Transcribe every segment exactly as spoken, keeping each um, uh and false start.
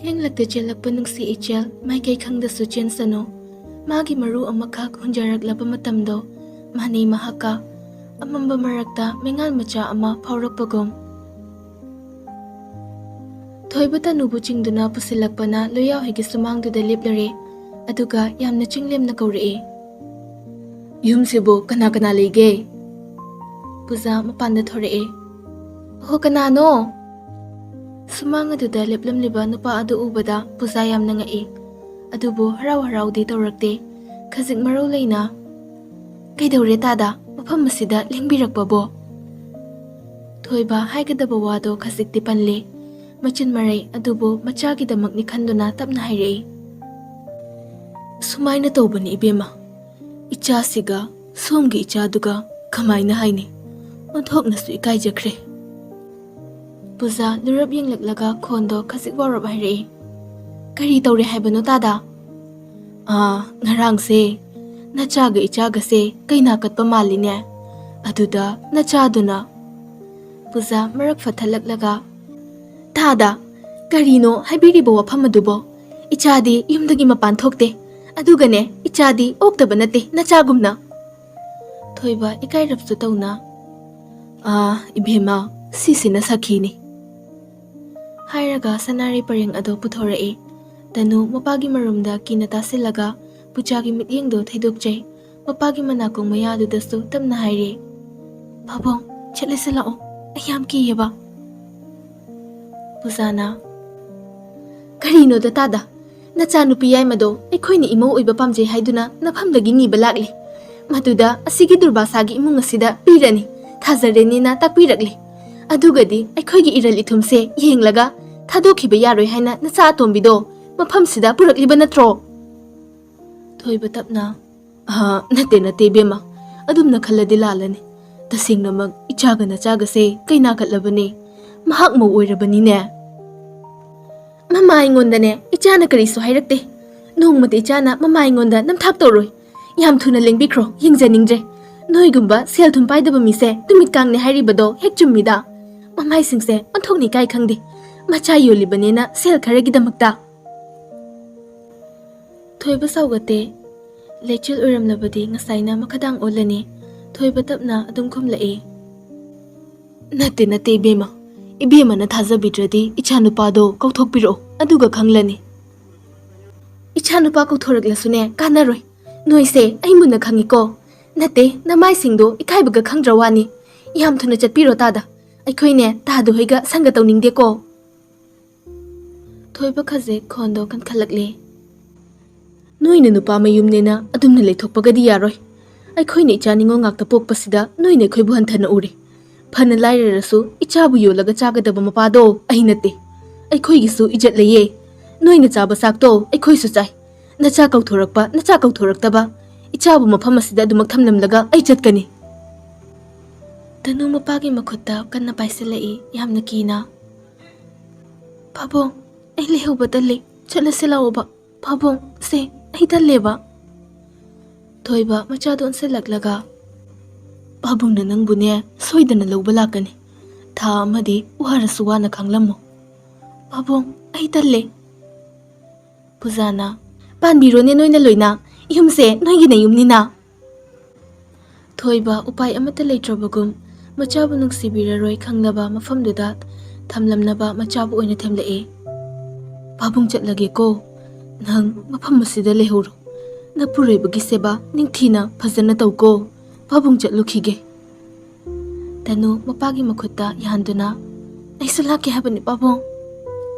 ꯍꯦꯡꯂꯛꯇ ꯆꯦꯜꯂꯛꯄ ꯅꯨꯡꯁꯤ ꯏꯆꯦꯜ ꯃꯥꯏꯀꯩ ꯈꯪꯗꯁꯨ ꯆꯦꯟꯁꯅꯨ꯫ ꯃꯥꯒꯤ ꯃꯔꯨ ꯑꯃꯈꯛ ꯍꯨꯟꯖꯔꯛꯂꯕ ꯃꯇꯝꯗꯣ ꯃꯍꯅꯤ ꯃꯍꯥꯛꯀ ꯑꯃꯝꯕ ꯃꯔꯛꯇ ꯃꯩꯉꯥꯜ ꯃꯆꯥ ꯑꯃ ꯐꯥꯎꯔꯛꯄꯒꯨꯝ꯫ ꯊꯣꯏꯕ ꯇꯅꯨꯕꯨ ꯆꯤꯡꯗꯨꯅ ꯄꯨꯁꯤꯜꯂꯛꯄꯅ ꯂꯣꯌꯥꯍꯣꯏꯒꯤ ꯁꯨꯃꯥꯡꯗꯨꯗ ꯂꯦꯞꯂꯔꯦ꯫ ꯑꯗꯨꯒ ꯌꯥꯝꯅ ꯆꯤꯡꯂꯦꯝꯅ ꯀꯧꯔꯛꯏ, "ꯌꯨꯝꯁꯤꯕꯨ ꯀꯅꯥ ꯀꯅꯥ ꯂꯩꯒꯦ?" ꯄꯨꯖꯥ ꯃꯄꯥꯟꯗ ꯊꯣꯔꯛꯑꯦ꯫ "ꯑꯣꯍꯣ, ꯀꯅꯥꯅꯣ?" ꯁꯨꯃꯥꯡ ꯑꯗꯨꯗ ꯂꯦꯞꯂꯝꯂꯤꯕ ꯅꯨꯄꯥ ꯑꯗꯨ ꯎꯕꯗ ꯄꯨꯖꯥ ꯌꯥꯝꯅ ꯉꯛꯏ꯫ ꯑꯗꯨꯕꯨ ꯍꯔꯥꯎ ꯍꯔꯥꯎꯗꯤ ꯇꯧꯔꯛꯇꯦ꯫ ꯈꯖꯤꯛ ꯃꯔꯧ ꯂꯩꯅ, "ꯀꯩꯗꯧꯔꯦ ꯇꯥꯗ, ꯃꯐꯝ ꯑꯁꯤꯗ ꯂꯦꯡꯕꯤꯔꯛꯄꯕꯣ?" ꯊꯣꯏꯕ ꯍꯥꯏꯒꯗꯕ ꯋꯥꯗꯣ ꯈꯖꯤꯛꯇꯤ ꯄꯜꯂꯦ꯫ ꯃꯆꯤꯟ ꯃꯔꯩ ꯑꯗꯨꯕꯨ ꯃꯆꯥꯒꯤꯗꯃꯛꯅꯤ ꯈꯟꯗꯨꯅ ꯇꯞꯅ ꯍꯥꯏꯔꯛꯏ, "ꯁꯨꯃꯥꯏꯅ ꯇꯧꯕꯅꯤ ꯏꯕꯦꯝꯃ, ꯏꯆꯥꯁꯤꯒ ꯁꯣꯝꯒꯤ ꯏꯆꯥꯗꯨꯒ ꯀꯃꯥꯏꯅ ꯍꯥꯏꯅꯤ? ꯑꯣꯟꯊꯣꯛꯅꯁꯨ ꯏꯀꯥꯏꯖꯈ꯭ꯔꯦ꯫" ꯄꯨꯖꯥ ꯂꯨꯔꯞ ꯌꯦꯡꯂꯛꯂꯒ ꯈꯣꯟꯗꯣ ꯈꯖꯤꯛ ꯋꯥꯎꯔꯞ ꯍꯥꯏꯔꯛꯏ, "ꯀꯔꯤ ꯇꯧꯔꯦ ꯍꯥꯏꯕꯅꯣ ꯇꯥꯗ?" "ꯑꯥ, ꯉꯔꯥꯡꯁꯦ ꯅꯆꯥꯒ ꯏꯆꯥꯒꯁꯦ ꯀꯩꯅꯥ ꯀꯠꯄ ꯃꯥꯜꯂꯤꯅꯦ꯫ ꯑꯗꯨꯗ ꯅꯆꯥꯗꯨꯅ," ꯄꯨꯖꯥ ꯃꯔꯛ ꯐꯠꯊꯠꯂꯛꯂꯒ, "ꯇꯥꯗ, ꯀꯔꯤꯅꯣ ꯍꯥꯏꯕꯤꯔꯤꯕ ꯋꯥꯐꯝ ꯑꯗꯨꯕꯣ? ꯏꯆꯥꯗꯤ ꯌꯨꯝꯗꯒꯤ ꯃꯄꯥꯟ ꯊꯣꯛꯇꯦ꯫ ꯑꯗꯨꯒꯅꯦ, ꯏꯆꯥꯗꯤ ꯑꯣꯛꯇꯕ ꯅꯠꯇꯦ, ꯅꯆꯥꯒꯨꯝꯅ꯫" ꯊꯣꯏꯕ ꯏꯀꯥꯏꯔꯞꯁꯨ ꯇꯧꯅ, "ꯑꯥ, ꯏꯕꯦꯝꯃ, ꯁꯤꯁꯤꯅ ꯁꯈꯤꯅꯤ꯫" ꯍꯥꯏꯔꯒ ꯁꯅꯥꯔꯩ ꯄꯔꯦꯡ ꯑꯗꯨ ꯄꯨꯊꯣꯔꯛꯏ꯫ ꯇꯅꯨ ꯃꯄꯥꯒꯤ ꯃꯔꯨꯝꯗ ꯀꯤꯅ ꯇꯥꯁꯤꯜꯂꯒ ꯄꯨꯖꯥꯒꯤ ꯃꯤꯠꯌꯦꯡꯗꯨ ꯊꯩꯗꯣꯛꯆꯩ꯫ ꯃꯄꯥꯒꯤ ꯃꯅꯥꯀꯣꯡ ꯃꯌꯥꯗꯨꯗꯁꯨ ꯇꯞꯅ ꯍꯥꯏꯔꯦ, "ꯄꯥꯕꯨꯡ, ꯆꯠꯂꯁꯤ ꯂꯥꯛꯑꯣ, ꯑꯩ ꯌꯥꯝ ꯀꯤꯌꯦꯕ꯫" ꯄꯨꯖꯥꯅ, "ꯀꯔꯤꯅꯣꯗ ꯇꯥꯗ, ꯅꯆꯥꯅꯨꯄꯤ ꯌꯥꯏꯃꯗꯣ ꯑꯩꯈꯣꯏꯅ ꯏꯃꯧ ꯑꯣꯏꯕ ꯄꯥꯝꯖꯩ ꯍꯥꯏꯗꯨꯅ ꯅꯐꯝꯗꯒꯤ ꯅꯤꯕ ꯂꯥꯛꯂꯤ꯫ ꯃꯗꯨꯗ ꯑꯁꯤꯒꯤ ꯗꯨꯔꯕꯥꯁꯥꯒꯤ ꯏꯃꯨꯡ ꯑꯁꯤꯗ ꯄꯤꯔꯅꯤ, ꯊꯥꯖꯔꯦꯅꯤꯅ ꯇꯥꯛꯄꯤꯔꯛꯂꯤ꯫ ꯑꯗꯨꯒꯗꯤ ꯑꯩꯈꯣꯏꯒꯤ ꯏꯔꯜ ꯏꯊꯨꯝꯁꯦ ꯌꯦꯡꯂꯒ ꯊꯥꯗꯣꯛꯈꯤꯕ ꯌꯥꯔꯣꯏ ꯍꯥꯏꯅ ꯅꯆꯥ ꯑꯇꯣꯝꯕꯤꯗꯣ ꯃꯐꯝꯁꯤꯗ ꯄꯨꯔꯛꯂꯤꯕ ꯅꯠꯇ꯭ꯔꯣ?" ꯊꯣꯏꯕ ꯇꯞꯅ, "ꯑꯍ, ꯅꯠꯇꯦ, ꯅꯠꯇꯦ ꯏꯕꯦꯝꯃ, ꯑꯗꯨꯝꯅ ꯈꯜꯂꯗꯤ ꯂꯥꯜꯂꯅꯤ꯫ ꯇꯁꯦꯡꯅꯃꯛ ꯏꯆꯥꯒ ꯅꯆꯥꯒꯁꯦ ꯀꯩꯅꯥ ꯀꯠꯂꯕꯅꯦ꯫ ꯃꯍꯥꯛ ꯃꯧ ꯑꯣꯏꯔꯕꯅꯤꯅꯦ꯫" "ꯃꯃꯥ ꯑꯩꯉꯣꯟꯗꯅꯦ ꯏꯆꯥꯅ ꯀꯔꯤꯁꯨ ꯍꯥꯏꯔꯛꯇꯦ꯫ ꯅꯣꯡꯃꯗ ꯏꯆꯥꯅ ꯃꯃꯥ ꯑꯩꯉꯣꯟꯗ ꯅꯝꯊꯥꯛ ꯇꯧꯔꯣꯏ꯫ ꯌꯥꯝ ꯊꯨꯅ ꯂꯦꯡꯕꯤꯈ꯭ꯔꯣ, ꯌꯦꯡꯖꯅꯤꯡꯗ꯭ꯔꯦ꯫ ꯅꯣꯏꯒꯨꯝꯕ ꯁꯦꯜ ꯊꯨꯝ ꯄꯥꯏꯗꯕ ꯃꯤꯁꯦ ꯅꯨꯃꯤꯠ ꯀꯥꯡꯅꯦ ꯍꯥꯏꯔꯤꯕꯗꯣ ꯍꯦꯛ ꯆꯨꯝꯃꯤꯗ꯫ ꯃꯃꯥꯏꯁꯤꯡꯁꯦ ꯑꯣꯟꯊꯣꯛꯅ ꯏꯀꯥꯏ ꯈꯪꯗꯦ꯫ ꯃꯆꯥ ꯌꯣꯜꯂꯤꯕꯅꯦꯅ ꯁꯦꯜ ꯈꯔꯒꯤꯗꯃꯛꯇ꯫ ꯊꯣꯏꯕ ꯁꯥꯎꯒꯠꯇꯦ꯫ ꯂꯩꯆꯤꯜ ꯑꯣꯏꯔꯝꯂꯕꯗꯤ ꯉꯁꯥꯏꯅ ꯃꯈꯥꯗꯥꯡ ꯑꯣꯜꯂꯅꯤ꯫ ꯊꯣꯏꯕ ꯇꯞꯅ ꯑꯗꯨꯝ ꯈꯨꯝꯂꯛꯏ꯫ "ꯅꯠꯇꯦ, ꯅꯠꯇꯦ, ꯏꯕꯦꯝꯃ꯫ ꯏꯕꯦꯝꯃꯅ ꯊꯥꯖꯕꯤꯗ꯭ꯔꯗꯤ ꯏꯆꯥ ꯅꯨꯄꯥꯗꯣ ꯀꯧꯊꯣꯛꯄꯤꯔꯛꯑꯣ, ꯑꯗꯨꯒ ꯈꯪꯂꯅꯤ꯫" "ꯏꯆꯥ ꯅꯨꯄꯥ ꯀꯧꯊꯣꯔꯛꯂꯁꯨꯅꯦ, ꯀꯥꯟꯅꯔꯣꯏ꯫ ꯅꯣꯏꯁꯦ ꯑꯩ ꯃꯨꯟꯅ ꯈꯪꯉꯤꯀꯣ꯫ ꯅꯠꯇꯦ, ꯅꯃꯥꯏꯁꯤꯡꯗꯣ ꯏꯀꯥꯏꯕꯒ ꯈꯪꯗ꯭ꯔ ꯋꯥꯅꯤ꯫ ꯌꯥꯝ ꯊꯨꯅ ꯆꯠꯄꯤꯔꯣ ꯇꯥꯗ꯫ ꯑꯩꯈꯣꯏꯅꯦ ꯇꯥꯗꯨ ꯍꯣꯏꯒ ꯁꯪꯒ ꯇꯧꯅꯤꯡꯗꯦꯀꯣ꯫" ꯊꯣꯏꯕ ꯈꯖꯤꯛ ꯈꯣꯟꯗꯣ ꯀꯟꯈꯠꯂꯛꯂꯦ꯫ "ꯅꯣꯏꯅ ꯅꯨꯄꯥ ꯃꯌꯨꯝꯅꯦꯅ ꯑꯗꯨꯝꯅ ꯂꯩꯊꯣꯛꯄꯒꯗꯤ ꯌꯥꯔꯣꯏ꯫ ꯑꯩꯈꯣꯏꯅ ꯏꯆꯥ ꯅꯤꯉꯣꯜ ꯉꯥꯛꯇ ꯄꯣꯛꯄꯁꯤꯗ ꯅꯣꯏꯅ ꯑꯩꯈꯣꯏꯕꯨ ꯍꯟꯊꯅ ꯎꯔꯦ꯫ ꯐꯅ ꯂꯥꯏꯔꯔꯁꯨ ꯏꯆꯥꯕꯨ ꯌꯣꯜꯂꯒ ꯆꯥꯒꯗꯕ ꯃꯄꯥꯗꯣ ꯑꯩ ꯅꯠꯇꯦ꯫ ꯑꯩꯈꯣꯏꯒꯤꯁꯨ ꯏꯖꯠ ꯂꯩꯌꯦ꯫ ꯅꯣꯏꯅ ꯆꯥꯕ ꯆꯥꯛꯇꯣ ꯑꯩꯈꯣꯏꯁꯨ ꯆꯥꯏ꯫ ꯅꯆꯥ ꯀꯧꯊꯣꯔꯛꯄ, ꯅꯆꯥ ꯀꯧꯊꯣꯔꯛꯇꯕ, ꯏꯆꯥꯕꯨ ꯃꯐꯝ ꯑꯁꯤꯗ ꯑꯗꯨꯃꯛ ꯊꯝꯂꯝꯂꯒ ꯑꯩ ꯆꯠꯀꯅꯤ꯫" ꯇꯅꯨ ꯃꯄꯥꯒꯤ ꯃꯈꯨꯠꯇ ꯀꯟꯅ ꯄꯥꯏꯁꯤꯜꯂꯛꯏ, ꯌꯥꯝꯅ ꯀꯤꯅ꯫ "ꯄꯥꯕꯨꯡ, ꯑꯩ ꯂꯩꯍꯧꯕ ꯇꯜꯂꯤ꯫ ꯆꯠꯂꯁꯤ ꯂꯥꯛꯑꯣꯕ꯫ ꯄꯥꯕꯨꯡ, ꯁꯦ, ꯑꯩ ꯇꯜꯂꯦꯕ꯫" ꯊꯣꯏꯕ ꯃꯆꯥꯗꯨ ꯑꯣꯟꯁꯤꯜꯂꯛꯂꯒ, "ꯄꯥꯕꯨꯡꯅ ꯅꯪꯕꯨꯅꯦ ꯁꯣꯏꯗꯅ ꯂꯧꯕ ꯂꯥꯛꯀꯅꯤ꯫ ꯊꯥ ꯑꯃꯗꯤ ꯋꯥꯔꯁꯨ ꯋꯥꯅ ꯈꯥꯡꯂꯝꯃꯨ꯫" "ꯄꯥꯕꯨꯡ, ꯑꯩ ꯇꯜꯂꯦ꯫" ꯄꯨꯖꯥꯅ, "ꯄꯥꯟꯕꯤꯔꯣꯅꯦ ꯅꯣꯏꯅ ꯂꯣꯏꯅ꯫ ꯌꯨꯝꯁꯦ ꯅꯣꯏꯒꯤ ꯅꯌꯨꯝꯅꯤꯅ꯫" ꯊꯣꯏꯕ ꯎꯄꯥꯏ ꯑꯃꯠꯇ ꯂꯩꯇ꯭ꯔꯕꯒꯨꯝ ꯃꯆꯥꯕꯨ ꯅꯨꯡꯁꯤꯕꯤꯔꯔꯣꯏ ꯈꯪꯂꯕ ꯃꯐꯝꯗꯨꯗ ꯊꯝꯂꯝꯅꯕ ꯃꯆꯥꯕꯨ ꯑꯣꯏꯅ ꯊꯦꯝꯂꯛꯏ꯫ "ꯄꯥꯕꯨꯡ ꯆꯠꯂꯒꯦꯀꯣ꯫ ꯅꯪ ꯃꯐꯝ ꯑꯁꯤꯗ ꯂꯩꯍꯧꯔꯣ꯫ ꯅꯄꯨꯔꯣꯏꯕꯒꯤ ꯁꯦꯕꯥ ꯅꯤꯡꯊꯤꯅ ꯐꯖꯅ ꯇꯧꯀꯣ꯫ ꯄꯥꯕꯨꯡ ꯆꯠꯂꯨꯈꯤꯒꯦ꯫" ꯇꯅꯨ ꯃꯄꯥꯒꯤ ꯃꯈꯨꯠꯇ ꯌꯥꯟꯗꯨꯅ, "ꯑꯩꯁꯨ ꯂꯥꯛꯀꯦ ꯍꯥꯏꯕꯅꯤ ꯄꯥꯕꯨꯡ꯫"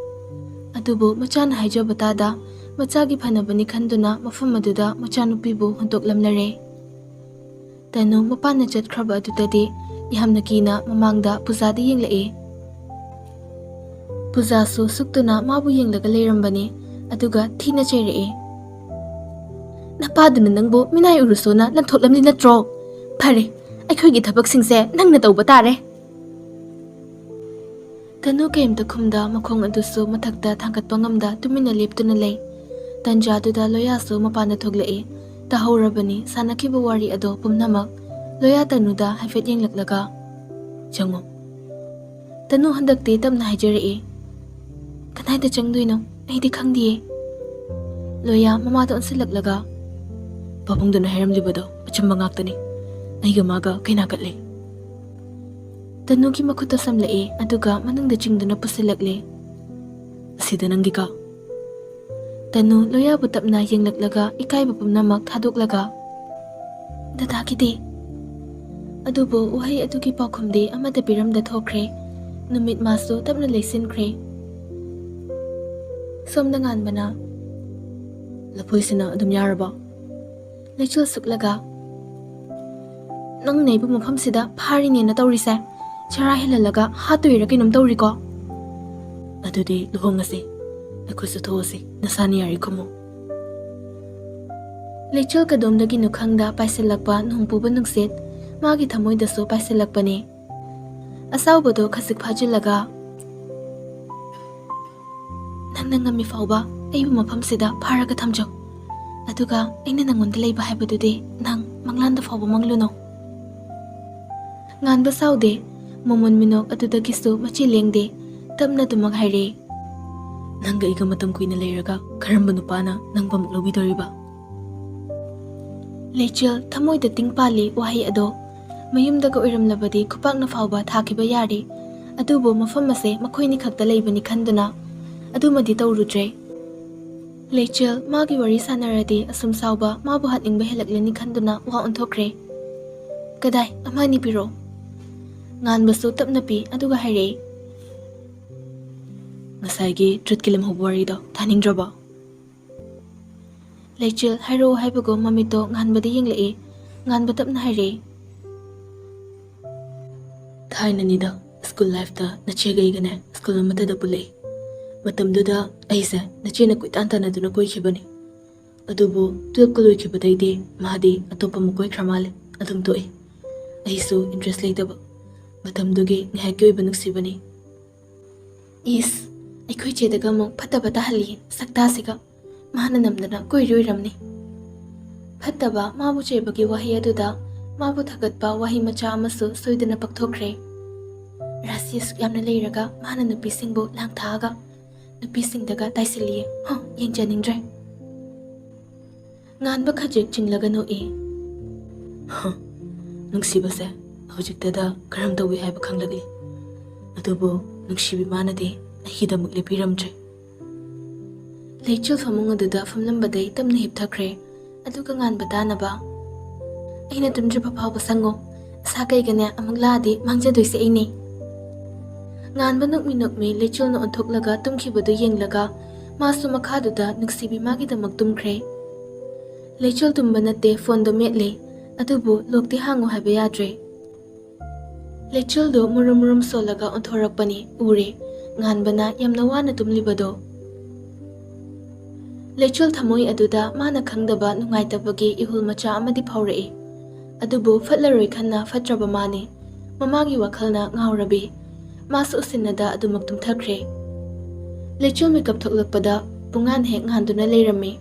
ꯑꯗꯨꯕꯨ ꯃꯆꯥꯅ ꯍꯥꯏꯖꯕ ꯇꯥꯗ ꯃꯆꯥꯒꯤ ꯐꯅꯕꯅꯤ ꯈꯟꯗꯨꯅ ꯃꯐꯝ ꯑꯗꯨꯗ ꯃꯆꯥꯅꯨꯄꯤꯕꯨ ꯍꯨꯟꯗꯣꯛꯂꯝꯂꯔꯦ꯫ ꯇꯅꯨ ꯃꯄꯥꯅ ꯆꯠꯈ꯭ꯔꯕ ꯑꯗꯨꯗꯗꯤ ꯌꯥꯝꯅ ꯀꯤꯅ ꯃꯃꯥꯡꯗ ꯄꯨꯖꯥꯗ ꯌꯦꯡꯂꯛꯏ꯫ ꯄꯨꯖꯥꯁꯨ ꯁꯨꯛꯇꯨꯅ ꯃꯥꯕꯨ ꯌꯦꯡꯂꯒ ꯂꯩꯔꯝꯕꯅꯤ, ꯑꯗꯨꯒ ꯊꯤꯅ ꯆꯩꯔꯛꯏ꯫ "ꯅꯄꯥꯗꯨꯅ ꯅꯪꯕꯨ ꯃꯤꯅꯥꯏ ꯎꯔꯨꯁꯣꯅ ꯂꯪꯊꯣꯛꯂꯝꯂꯤ ꯅꯠꯇ꯭ꯔꯣ? ꯐꯔꯦ, ꯑꯩꯈꯣꯏꯒꯤ ꯊꯕꯛꯁꯤꯡꯁꯦ ꯅꯪꯅ ꯇꯧꯕ ꯇꯥꯔꯦ꯫" ꯇꯅꯨ ꯀꯩꯝꯇ ꯈꯨꯝꯗ ꯃꯈꯣꯡ ꯑꯗꯨꯁꯨ ꯃꯊꯛꯇ ꯊꯥꯡꯒꯠꯄ ꯉꯝꯗ ꯇꯨꯃꯤꯟꯅ ꯂꯦꯞꯇꯨꯅ ꯂꯩ꯫ ꯇꯟꯖꯥꯗꯨꯗ ꯂꯣꯌꯥꯁꯨ ꯃꯄꯥꯟꯗ ꯊꯣꯛꯂꯛꯏ꯫ ꯇꯥꯍꯧꯔꯕꯅꯤ ꯁꯥꯟꯅꯈꯤꯕ ꯋꯥꯔꯤ ꯑꯗꯣ ꯄꯨꯝꯅꯃꯛ꯫ ꯂꯣꯌꯥ ꯇꯅꯨꯗ ꯍꯥꯏꯐꯦꯠ ꯌꯦꯡꯂꯛꯂꯒ, "ꯆꯪꯉꯣ꯫" ꯇꯅꯨ ꯍꯟꯗꯛꯇꯤ ꯇꯞꯅ ꯍꯥꯏꯖꯔꯛꯏ, "ꯀꯗꯥꯏꯗ ꯆꯪꯗꯣꯏꯅꯣ? ꯑꯩꯗꯤ ꯈꯪꯗꯤꯌꯦ꯫" ꯂꯣꯌꯥ ꯃꯃꯥꯗ ꯑꯣꯟꯁꯤꯜꯂꯛꯂꯒ, "ꯄꯥꯕꯨꯡꯗꯨꯅ ꯍꯥꯏꯔꯝꯂꯤꯕꯗꯣ ꯑꯆꯨꯝꯕ ꯉꯥꯛꯇꯅꯤ꯫ ꯑꯩꯒ ꯃꯥꯒ ꯀꯩꯅꯥ ꯀꯠꯂꯤ꯫" ꯇꯅꯨꯒꯤ ꯃꯈꯨꯠꯇ ꯁꯝꯂꯛꯑꯦ, ꯑꯗꯨꯒ ꯃꯅꯨꯡꯗ ꯆꯤꯡꯗꯨꯅ ꯄꯨꯁꯤꯜꯂꯛꯂꯦ꯫ "ꯑꯁꯤꯗ ꯅꯪꯒꯤ ꯀꯥ꯫" ꯇꯅꯨ ꯂꯣꯌꯥꯕꯨ ꯇꯞꯅ ꯌꯦꯡꯂꯛꯂꯒ ꯏꯀꯥꯏꯕ ꯄꯨꯝꯅꯃꯛ ꯊꯥꯗꯣꯛꯂꯒ, "ꯗꯗꯥꯒꯤꯗꯤ?" ꯑꯗꯨꯕꯨ ꯋꯥꯍꯩ ꯑꯗꯨꯒꯤ ꯄꯥꯎꯈꯨꯝꯗꯤ ꯑꯃꯠꯇ ꯄꯤꯔꯝꯗ ꯊꯣꯛꯈ꯭ꯔꯦ꯫ ꯅꯨꯃꯤꯠ ꯃꯥꯁꯨ ꯇꯞꯅ ꯂꯩꯁꯤꯟꯈ꯭ꯔꯦ꯫ ꯁꯣꯝꯗ ꯉꯥꯟꯕꯅ, "ꯂꯐꯣꯏꯁꯤꯅ ꯑꯗꯨꯝ ꯌꯥꯔꯕꯣ?" ꯂꯩꯆꯤꯜ ꯁꯨꯛꯂꯒ, "ꯅꯪꯅ ꯑꯩꯕꯨ ꯃꯐꯝꯁꯤꯗ ꯐꯥꯔꯤꯅꯦꯅ ꯇꯧꯔꯤꯁꯦ? ꯆꯔꯥ ꯍꯦꯜꯍꯜꯂꯒ ꯍꯥꯠꯇꯣꯏꯔꯥ ꯀꯩꯅꯣꯝ ꯇꯧꯔꯤꯀꯣ?" "ꯑꯗꯨꯗꯤ ꯂꯨꯍꯣꯡꯉꯁꯤ, ꯑꯩꯈꯣꯏꯁꯨ ꯊꯣꯛꯑꯁꯤ, ꯅꯁꯥꯅ ꯌꯥꯔꯦ ꯈꯨꯝꯃꯨ꯫" ꯂꯩꯆꯤꯜ ꯀꯗꯣꯝꯗꯒꯤꯅꯣ ꯈꯪꯗ ꯄꯥꯏꯁꯤꯜꯂꯛꯄ ꯅꯣꯡ ꯄꯨꯕ ꯅꯨꯡꯁꯤꯠ ꯃꯥꯒꯤ ꯊꯃꯣꯏꯗꯁꯨ ꯄꯥꯏꯁꯤꯜꯂꯛꯄꯅꯦ꯫ ꯑꯁꯥꯎꯕꯗꯣ ꯈꯖꯤꯛ ꯐꯥꯖꯤꯜꯂꯒ, "ꯅꯪꯅ ꯉꯝꯃꯤ ꯐꯥꯎꯕ ꯑꯩꯕꯨ ꯃꯐꯝꯁꯤꯗ ꯐꯥꯔꯒ ꯊꯝꯖꯧ꯫ ꯑꯗꯨꯒ ꯑꯩꯅ ꯅꯪꯉꯣꯟꯗ ꯂꯩꯕ ꯍꯥꯏꯕꯗꯨꯗꯤ ꯅꯪ ꯃꯪꯂꯥꯟꯗ ꯐꯥꯎꯕ ꯃꯪꯂꯨꯅꯨ꯫" ꯉꯥꯟꯕ ꯁꯥꯎꯗꯦ꯫ ꯃꯃꯣꯟ ꯃꯤꯅꯣꯛ ꯑꯗꯨꯗꯒꯤꯁꯨ ꯃꯆꯤ ꯂꯦꯡꯗꯦ꯫ ꯇꯞꯅ ꯑꯗꯨꯃꯛ ꯍꯥꯏꯔꯛꯏ, "ꯅꯪꯒ ꯑꯩꯒ ꯃꯇꯝ ꯀꯨꯏꯅ ꯂꯩꯔꯒ ꯀꯔꯝꯕ ꯅꯨꯄꯥꯅ ꯅꯪꯕꯨ ꯑꯃꯨꯛ ꯂꯧꯕꯤꯗꯣꯔꯤꯕ?" ꯂꯩꯆꯤꯜ ꯊꯃꯣꯏꯗ ꯇꯤꯡ ꯄꯥꯜꯂꯤ ꯋꯥꯍꯩ ꯑꯗꯣ꯫ ꯃꯌꯨꯝꯗꯒ ꯑꯣꯏꯔꯝꯂꯕꯗꯤ ꯈꯨꯄꯥꯛꯅ ꯐꯥꯎꯕ ꯊꯥꯈꯤꯕ ꯌꯥꯔꯦ꯫ ꯑꯗꯨꯕꯨ ꯃꯐꯝ ꯑꯁꯦ ꯃꯈꯣꯏꯅꯤ ꯈꯛꯇ ꯂꯩꯕꯅꯤ ꯈꯟꯗꯨꯅ ꯑꯗꯨꯃꯗꯤ ꯇꯧꯔꯨꯗ꯭ꯔꯦ꯫ ꯂꯩꯆꯤꯜ ꯃꯥꯒꯤ ꯋꯥꯔꯤ ꯁꯥꯟꯅꯔꯗꯤ ꯑꯁꯨꯝ ꯁꯥꯎꯕ ꯃꯥꯕꯨ ꯍꯥꯠꯅꯤꯡꯕ ꯍꯦꯜꯂꯛꯂꯅꯤ ꯈꯟꯗꯨꯅ ꯋꯥ ꯑꯣꯟꯊꯣꯛꯈ꯭ꯔꯦ꯫ "ꯀꯗꯥꯏ, ꯑꯃ ꯑꯅꯤ ꯄꯤꯔꯛꯑꯣ꯫" ꯉꯥꯟꯕꯁꯨ ꯇꯞꯅ ꯄꯤ, ꯑꯗꯨꯒ ꯍꯥꯏꯔꯛꯏ, "ꯉꯁꯥꯏꯒꯤ ꯇ꯭ꯔꯨꯠꯀꯤ ꯂꯦꯝꯍꯧꯕ ꯋꯥꯔꯤꯗꯣ ꯇꯥꯅꯤꯡꯗ꯭ꯔꯕꯣ?" ꯂꯩꯆꯤꯜ ꯍꯥꯏꯔꯛꯑꯣ ꯍꯥꯏꯕꯒꯨꯝ ꯃꯃꯤꯠꯇꯣ ꯉꯥꯟꯕꯗ ꯌꯦꯡꯂꯛꯏ꯫ ꯉꯥꯟꯕ ꯇꯞꯅ ꯍꯥꯏꯔꯛꯏ, "ꯊꯥꯏꯅꯅꯤꯗ, ꯁ꯭ꯀꯨꯜ ꯂꯥꯏꯐꯇ ꯅꯆꯦꯒ ꯑꯩꯒꯅꯦ ꯁ꯭ꯀꯨꯜ ꯑꯃꯠꯇꯗ ꯄꯨꯜꯂꯛꯏ꯫ ꯃꯇꯝꯗꯨꯗ ꯑꯩꯁꯦ ꯅꯆꯦꯅ ꯀꯣꯏꯇꯥꯟ ꯇꯥꯟꯅꯗꯨꯅ ꯀꯣꯏꯈꯤꯕꯅꯤ꯫ ꯑꯗꯨꯕꯨ ꯇꯨꯌꯦꯜꯞꯀ ꯂꯣꯏꯈꯤꯕꯗꯩꯗꯤ ꯃꯥꯗꯤ ꯑꯇꯣꯞꯄ ꯑꯃ ꯀꯣꯏꯈ꯭ꯔ ꯃꯥꯜꯂꯦ꯫ ꯑꯗꯨꯝ ꯇꯣꯛꯑꯦ꯫ ꯑꯩꯁꯨ ꯏꯟꯇꯔꯦꯁ ꯂꯩꯇꯕ꯫ ꯃꯇꯝꯗꯨꯒꯤ ꯉꯥꯏꯍꯥꯛꯀꯤ ꯑꯣꯏꯕ ꯅꯨꯡꯁꯤꯕꯅꯤ꯫" ꯏꯁ, ꯑꯩꯈꯣꯏ ꯆꯦꯗꯒ ꯑꯃꯨꯛ ꯐꯠꯇꯕ ꯇꯥꯍꯜꯂꯤ ꯁꯛꯇꯥꯁꯤꯒ꯫ ꯃꯥꯅ ꯅꯝꯗꯅ ꯀꯣꯏꯔꯤ ꯑꯣꯏꯔꯝꯅꯤ꯫ ꯐꯠꯇꯕ ꯃꯥꯕꯨ ꯆꯩꯕꯒꯤ ꯋꯥꯍꯩ ꯑꯗꯨꯗ ꯃꯥꯕꯨ ꯊꯥꯒꯠꯄ ꯋꯥꯍꯩ ꯃꯆꯥ ꯑꯃꯁꯨ ꯁꯣꯏꯗꯅ ꯄꯛꯊꯣꯛꯈ꯭ꯔꯦ꯫ ꯔꯥꯁꯤ ꯑꯁꯨꯛ ꯌꯥꯝꯅ ꯂꯩꯔꯒ ꯃꯥꯅ ꯅꯨꯄꯤꯁꯤꯡꯕꯨ ꯂꯥꯡꯊꯥꯛꯑꯒ ꯅꯨꯄꯤꯁꯤꯡꯗꯒ ꯇꯥꯏꯁꯤꯜꯂꯤꯌꯦ꯫ ꯍ, ꯌꯦꯡꯖꯅꯤꯡꯗ꯭ꯔꯦ꯫ ꯉꯥꯟꯕ ꯈꯖꯤꯛ ꯆꯤꯡꯂꯒ ꯅꯣꯛꯏ꯫ ꯍ, ꯅꯨꯡꯁꯤꯕꯁꯦ ꯍꯧꯖꯤꯛꯇꯗ ꯀꯔꯝ ꯇꯧꯏ ꯍꯥꯏꯕ ꯈꯪꯂꯛꯂꯤ꯫ ꯑꯗꯨꯕꯨ ꯅꯨꯡꯁꯤꯕꯤ ꯃꯥꯅꯗꯤ ꯑꯩꯒꯤꯗꯃꯛ ꯂꯦꯞꯄꯤꯔꯝꯗ꯭ꯔꯦ꯫ ꯂꯩꯆꯤꯜ ꯐꯃꯨꯡ ꯑꯗꯨꯗ ꯐꯝꯂꯝꯕꯗꯩ ꯇꯞꯅ ꯍꯤꯞꯊꯈ꯭ꯔꯦ꯫ ꯑꯗꯨꯒ ꯉꯥꯟꯕ ꯇꯥꯅꯕ, "ꯑꯩꯅ ꯇꯨꯝꯗ꯭ꯔꯤꯕ ꯐꯥꯎꯕ ꯁꯪꯉꯣ꯫ ꯏꯁꯥ ꯀꯩꯒꯅꯦ ꯑꯃꯨꯛ ꯂꯥꯛꯑꯗꯤ ꯃꯥꯡꯖꯗꯣꯏꯁꯦ ꯑꯩꯅꯦ꯫" ꯉꯥꯟꯕ ꯅꯣꯛꯃꯤ ꯅꯣꯛꯃꯤ ꯂꯩꯆꯤꯜꯅ ꯑꯣꯟꯊꯣꯛꯂꯒ ꯇꯨꯝꯈꯤꯕꯗꯨ ꯌꯦꯡꯂꯒ ꯃꯥꯁꯨ ꯃꯈꯥꯗꯨꯗ ꯅꯨꯡꯁꯤꯕꯤ ꯃꯥꯒꯤꯗꯃꯛ ꯇꯨꯝꯈ꯭ꯔꯦ꯫ ꯂꯩꯆꯤꯜ ꯇꯨꯝꯕ ꯅꯠꯇꯦ, ꯐꯣꯟꯗꯣ ꯃꯦꯠꯂꯦ꯫ ꯑꯗꯨꯕꯨ ꯂꯣꯛꯇꯤ ꯍꯥꯡꯉꯨ ꯍꯥꯏꯕ ꯌꯥꯗ꯭ꯔꯦ꯫ ꯂꯩꯆꯤꯜꯗꯨ ꯃꯨꯔꯨꯝ ꯃꯨꯔꯨꯝ ꯁꯣꯜꯂꯒ ꯑꯣꯟꯊꯣꯔꯛꯄꯅꯤ꯫ ꯎꯔꯦ, ꯉꯥꯟꯕꯅ ꯌꯥꯝꯅ ꯋꯥꯅ ꯇꯨꯝꯂꯤꯕꯗꯣ꯫ ꯂꯩꯆꯤꯜ ꯊꯃꯣꯏ ꯑꯗꯨꯗ ꯃꯥꯅ ꯈꯪꯗꯕ ꯅꯨꯡꯉꯥꯏꯇꯕꯒꯤ ꯏꯍꯨꯜ ꯃꯆꯥ ꯑꯃꯗꯤ ꯐꯥꯎꯔꯛꯏ꯫ ꯑꯗꯨꯕꯨ ꯐꯠꯂꯔꯣꯏ ꯈꯟꯅ ꯐꯠꯇ꯭ꯔꯕ ꯃꯥꯅꯤ꯫ ꯃꯃꯥꯒꯤ ꯋꯥꯈꯜꯅ ꯉꯥꯎꯔꯕꯤ꯫ ꯃꯥꯁꯨ ꯎꯁꯤꯟꯅꯗ ꯑꯗꯨꯃꯛ ꯇꯨꯝꯊꯈ꯭ꯔꯦ꯫ ꯂꯩꯆꯤꯜ ꯃꯤꯀꯞ ꯊꯣꯛꯂꯛꯄꯗ ꯄꯨꯡꯉꯥꯟ ꯍꯦꯛ ꯉꯥꯟꯗꯨꯅ ꯂꯩꯔꯝꯃꯤ꯫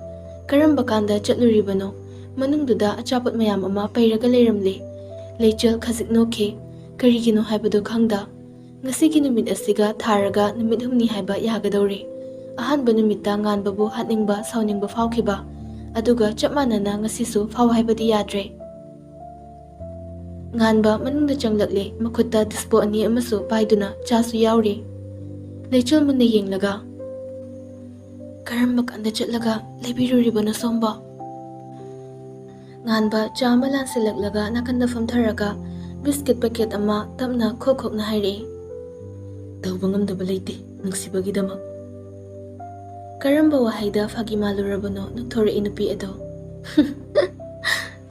ꯀꯔꯝꯕ ꯀꯥꯟꯗ ꯆꯠꯂꯨꯔꯤꯕꯅꯣ? ꯃꯅꯨꯡꯗꯨꯗ ꯑꯆꯥꯄꯣꯠ ꯃꯌꯥꯝ ꯑꯃ ꯄꯩꯔꯒ ꯂꯩꯔꯝꯂꯦ꯫ ꯂꯩꯆꯤꯜ ꯈꯖꯤꯛ ꯅꯣꯛꯈꯤ꯫ ꯀꯔꯤꯒꯤꯅꯣ ꯍꯥꯏꯕꯗꯨ ꯈꯪꯗ꯫ ꯉꯁꯤꯒꯤ ꯅꯨꯃꯤꯠ ꯑꯁꯤꯒ ꯊꯥꯔꯒ ꯅꯨꯃꯤꯠ ꯍꯨꯝꯅꯤ ꯍꯥꯏꯕ ꯌꯥꯒꯗꯧꯔꯦ꯫ ꯑꯍꯥꯟꯕ ꯅꯨꯃꯤꯠꯇ ꯉꯥꯟꯕꯕꯨ ꯍꯥꯠꯅꯤꯡꯕ, ꯁꯥꯎꯅꯤꯡꯕ ꯐꯥꯎꯈꯤꯕ, ꯑꯗꯨꯒ ꯆꯞ ꯃꯥꯟꯅꯅ ꯉꯁꯤꯁꯨ ꯐꯥꯎ ꯍꯥꯏꯕꯗꯤ ꯌꯥꯗ꯭ꯔꯦ꯫ ꯉꯥꯟꯕ ꯃꯅꯨꯡꯗ ꯆꯪꯂꯛꯂꯦ, ꯃꯈꯨꯠꯇ ꯗꯤꯁꯄꯣ ꯑꯅꯤ ꯑꯃꯁꯨ ꯄꯥꯏꯗꯨꯅ ꯆꯥꯁꯨ ꯌꯥꯎꯔꯤ꯫ ꯂꯩꯆꯤꯜ ꯃꯨꯟꯅ ꯌꯦꯡꯂꯒ, "ꯀꯔꯝꯕ ꯀꯥꯟꯗ ꯆꯠꯂꯒ ꯂꯩꯕꯤꯔꯨꯔꯤꯕꯅꯣ ꯁꯣꯝꯕꯣ?" ꯉꯥꯟꯕ ꯆꯥ ꯑꯃ ꯂꯥꯟꯁꯤꯜꯂꯛꯂꯒ ꯅꯥꯀꯟꯗ ꯐꯝꯊꯔꯒ ꯕꯤꯁꯀꯤꯠ ꯄꯦꯀꯦꯠ ꯑꯃ ꯇꯞꯅ ꯈꯣꯛ ꯈꯣꯛꯅ ꯍꯥꯏꯔꯛꯏ꯫ "ꯇꯧꯕ ꯉꯝꯗꯕ ꯂꯩꯇꯦ ꯅꯨꯡꯁꯤꯕꯒꯤꯗꯃꯛ꯫" ꯀꯔꯝꯕ ꯋꯥꯍꯩꯗ ꯐꯥꯒꯤ ꯃꯥꯜꯂꯨꯔꯕꯅꯣ ꯅꯣꯛꯊꯣꯔꯛꯏ ꯅꯨꯄꯤ ꯑꯗꯣ꯫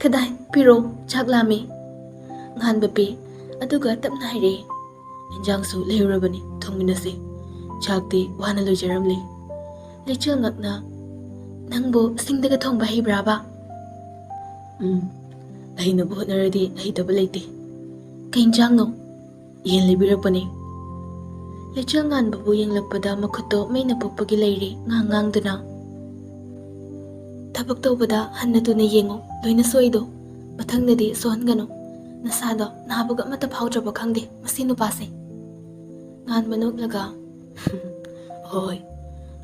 "ꯀꯗꯥꯏ, ꯄꯤꯔꯣ, ꯆꯥꯛ ꯂꯥꯝꯃꯤ꯫" ꯉꯥꯟꯕ ꯄꯤ, ꯑꯗꯨꯒ ꯇꯞꯅ ꯍꯥꯏꯔꯛꯏ꯫ "ꯏꯟꯖꯥꯡꯁꯨ ꯂꯩꯔꯨꯔꯕꯅꯤ, ꯊꯣꯡꯃꯤꯟꯅꯁꯤ꯫ ꯆꯥꯛꯇꯤ ꯋꯥꯅ ꯂꯣꯏꯖꯔꯝꯂꯤ꯫" ꯂꯩꯆꯤꯜ ꯉꯛꯅ, "ꯅꯪꯕꯨ ꯁꯤꯡꯗꯒ ꯊꯣꯡꯕ ꯍꯩꯕ꯭ꯔꯥꯕ?" "ꯎꯝ, ꯑꯩꯅꯕꯨ ꯍꯣꯠꯅꯔꯗꯤ ꯍꯩꯇꯕ ꯂꯩꯇꯦ꯫" "ꯀꯩ ꯏꯟꯖꯥꯡꯅꯣ?" "ꯌꯦꯟ ꯂꯩꯕꯤꯔꯛꯄꯅꯤ꯫" ꯂꯩꯆꯤꯜ ꯉꯥꯟꯕꯕꯨ ꯌꯦꯡꯂꯛꯄꯗ ꯃꯈꯨꯠꯇꯣ ꯃꯩꯅ ꯄꯣꯛꯄꯒꯤ ꯂꯩꯔꯤ, ꯉꯥꯡ ꯉꯥꯡꯗꯨꯅ꯫ "ꯊꯕꯛ ꯇꯧꯕꯗ ꯍꯟꯅ ꯊꯨꯅ ꯌꯦꯡꯉꯨ, ꯂꯣꯏꯅ ꯁꯣꯏꯗꯣ꯫ ꯃꯊꯪꯗꯗꯤ ꯁꯣꯛꯍꯟꯒꯅꯨ꯫ ꯅꯁꯥꯗꯣ ꯅꯥꯕꯒ ꯑꯃꯠꯇ ꯐꯥꯎꯗ꯭ꯔꯕ ꯈꯪꯗꯦ, ꯃꯁꯤ ꯅꯨꯄꯥꯁꯦ꯫" ꯉꯥꯟꯕ ꯅꯣꯛꯂꯒ, "ꯍꯣꯏ,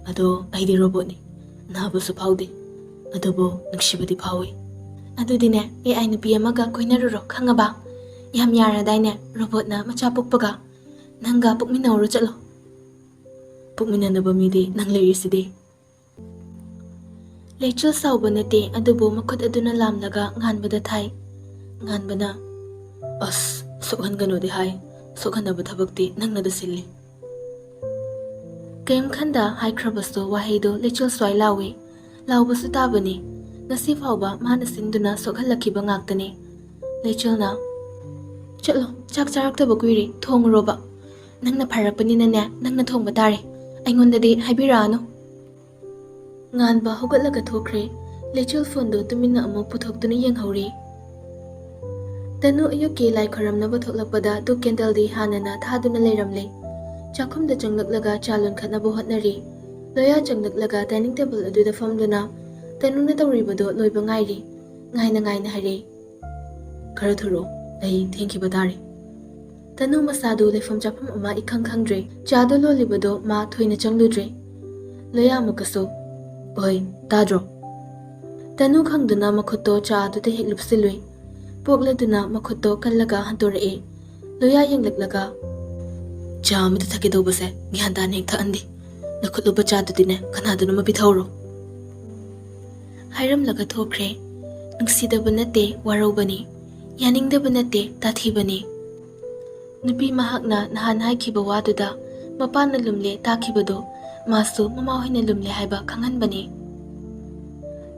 ꯑꯗꯣ ꯑꯩꯗꯤ ꯔꯣꯕꯣꯠꯅꯤ, ꯅꯥꯕꯁꯨ ꯐꯥꯎꯗꯦ, ꯑꯗꯨꯕꯨ ꯅꯨꯡꯁꯤꯕꯗꯤ ꯐꯥꯎꯏ꯫ ꯑꯗꯨꯗꯤꯅꯦ, ꯑꯦ ꯑꯥꯏ ꯅꯨꯄꯤ ꯑꯃꯒ ꯀꯣꯏꯅꯔꯨꯔꯣ, ꯈꯪꯉꯕ? ꯌꯥꯝ ꯌꯥꯔꯗꯥꯏꯅꯦ, ꯔꯣꯕꯣꯠꯅ ꯃꯆꯥ ꯄꯣꯛꯄꯒ꯫ ꯅꯪꯒ ꯄꯣꯛꯃꯤꯟꯅꯧꯔꯣ, ꯆꯠꯂꯣ꯫ ꯄꯣꯛꯃꯤꯟꯅꯅꯕ ꯃꯤꯗꯤ ꯅꯪ ꯂꯩꯔꯤꯁꯤꯗꯤ꯫ ꯂꯩꯆꯤꯜ ꯁꯥꯎꯕ ꯅꯠꯇꯦ, ꯑꯗꯨꯕꯨ ꯃꯈꯨꯠ ꯑꯗꯨꯅ ꯂꯥꯝꯂꯒ ꯉꯥꯟꯕꯗ ꯊꯥꯏ꯫ ꯉꯥꯟꯕꯅ, "ꯑꯁ, ꯁꯣꯛꯍꯟꯒꯅꯨꯗꯤ ꯍꯥꯏ, ꯁꯣꯛꯍꯟꯅꯕ ꯊꯕꯛꯇꯤ ꯅꯪꯅꯗ ꯁꯤꯜꯂꯤ"꯫ ꯀꯔꯤꯝ ꯈꯟꯗ ꯍꯥꯏꯈ꯭ꯔꯕꯁꯨ ꯋꯥꯍꯩꯗꯣ ꯂꯩꯆꯤꯜ ꯁ꯭ꯋꯥꯏ ꯂꯥꯎꯏ꯫ ꯂꯥꯎꯕꯁꯨ ꯇꯥꯕꯅꯤ꯫ ꯉꯁꯤ ꯐꯥꯎꯕ ꯃꯥꯅ ꯁꯤꯟꯗꯨꯅ ꯁꯣꯛꯍꯜꯂꯛꯈꯤꯕ ꯉꯥꯛꯇꯅꯤ꯫ ꯂꯩꯆꯤꯜꯅ, "ꯆꯠꯂꯣ, ꯆꯥꯛ ꯆꯥꯔꯛꯇꯕ ꯀꯨꯏꯔꯦ, ꯊꯣꯡꯉꯨꯔꯣꯕ꯫ ꯅꯪꯅ ꯐꯔꯛꯄꯅꯤꯅꯅꯦ, ꯅꯪꯅ ꯊꯣꯡꯕ ꯇꯥꯔꯦ꯫ ꯑꯩꯉꯣꯟꯗꯗꯤ ꯍꯥꯏꯕꯤꯔꯛꯑꯅꯨ"꯫ ꯉꯥꯟꯕ ꯍꯧꯒꯠꯂꯒ ꯊꯣꯛꯈ꯭ꯔꯦ꯫ ꯂꯩꯆꯤꯜ ꯐꯣꯟꯗꯨ ꯇꯨꯃꯤꯟꯅ ꯑꯃꯨꯛ ꯄꯨꯊꯣꯛꯇꯨꯅ ꯌꯦꯡꯍꯧꯔꯤ꯫ ꯇꯅꯨ ꯑꯌꯨꯛꯀꯤ ꯂꯥꯏ ꯈꯣꯏꯔꯝꯅꯕ ꯊꯣꯛꯂꯛꯄꯗ ꯙꯨꯞ ꯀꯦꯟꯗꯜꯗꯤ ꯍꯥꯟꯅꯅ ꯊꯥꯗꯨꯅ ꯂꯩꯔꯝꯂꯦ꯫ ꯆꯥꯛꯈꯨꯝꯗ ꯆꯪꯂꯛꯂꯒ ꯆꯥ ꯂꯣꯟꯈꯠꯅꯕ ꯍꯣꯠꯅꯔꯤ꯫ ꯂꯣꯌꯥ ꯆꯪꯂꯛꯂꯒ ꯗꯥꯏꯅꯤꯡ ꯇꯦꯕꯜ ꯑꯗꯨꯗ ꯐꯝꯗꯨꯅ ꯇꯅꯨꯅ ꯇꯧꯔꯤꯕꯗꯨ ꯂꯣꯏꯕ ꯉꯥꯏꯔꯤ꯫ ꯉꯥꯏꯅ ꯉꯥꯏꯅ ꯍꯥꯏꯔꯦ, "ꯈꯔ ꯊꯨꯔꯣ, ꯑꯩ ꯊꯦꯡꯈꯤꯕ ꯇꯥꯔꯦ"꯫ ꯇꯅꯨ ꯃꯁꯥꯗꯨ ꯂꯩꯐꯝ ꯆꯥꯐꯝ ꯑꯃ ꯏꯈꯪ ꯈꯪꯗ꯭ꯔꯦ꯫ ꯆꯥꯗꯨ ꯂꯣꯜꯂꯤꯕꯗꯨ ꯃꯥ ꯊꯣꯏꯅ ꯆꯪꯂꯨꯗ꯭ꯔꯦ꯫ ꯂꯣꯌꯥ ꯑꯃꯨꯛꯀꯁꯨ, "ꯑꯣꯏ, ꯇꯥꯗ꯭ꯔꯣ?" ꯇꯅꯨ ꯈꯪꯗꯨꯅ ꯃꯈꯨꯠꯇꯣ ꯆꯥ ꯑꯗꯨꯗ ꯍꯦꯛ ꯂꯨꯞꯁꯤꯜꯂꯨꯏ꯫ ꯄꯣꯛꯂꯗꯨꯅ ꯃꯈꯨꯠꯇꯣ ꯀꯜꯂꯒ ꯍꯟꯗꯣꯔꯛꯑꯦ꯫ ꯂꯣꯌꯥ ꯌꯦꯡꯂꯛꯂꯒ, "ꯆꯥ ꯑꯃꯗ ꯊꯛꯀꯦ ꯇꯧꯕꯁꯦ ꯒ꯭ꯌꯥꯟ ꯇꯥꯅ ꯍꯦꯛ ꯊꯛꯍꯟꯗꯦ꯫ ꯅꯈꯨꯠꯂꯨꯕ ꯆꯥꯗꯨꯗꯤꯅꯦ ꯀꯅꯥꯗꯅꯣꯃ ꯄꯤꯊꯧꯔꯣ"꯫ ꯍꯥꯏꯔꯝꯂꯒ ꯊꯣꯛꯈ꯭ꯔꯦ꯫ ꯅꯨꯡꯁꯤꯗꯕ ꯅꯠꯇꯦ, ꯋꯥꯔꯧꯕꯅꯤ꯫ ꯌꯥꯅꯤꯡꯗꯕ ꯅꯠꯇꯦ, ꯇꯥꯊꯤꯕꯅꯤ꯫ ꯅꯨꯄꯤ ꯃꯍꯥꯛꯅ ꯅꯍꯥꯟ ꯍꯥꯏꯈꯤꯕ ꯋꯥꯗꯨꯗ ꯃꯄꯥꯅ ꯂꯨꯝꯂꯦ ꯇꯥꯈꯤꯕꯗꯨ ꯃꯥꯁꯨ ꯃꯃꯥ ꯍꯣꯏꯅ ꯂꯨꯝꯂꯦ ꯍꯥꯏꯕ ꯈꯪꯍꯟꯕꯅꯤ꯫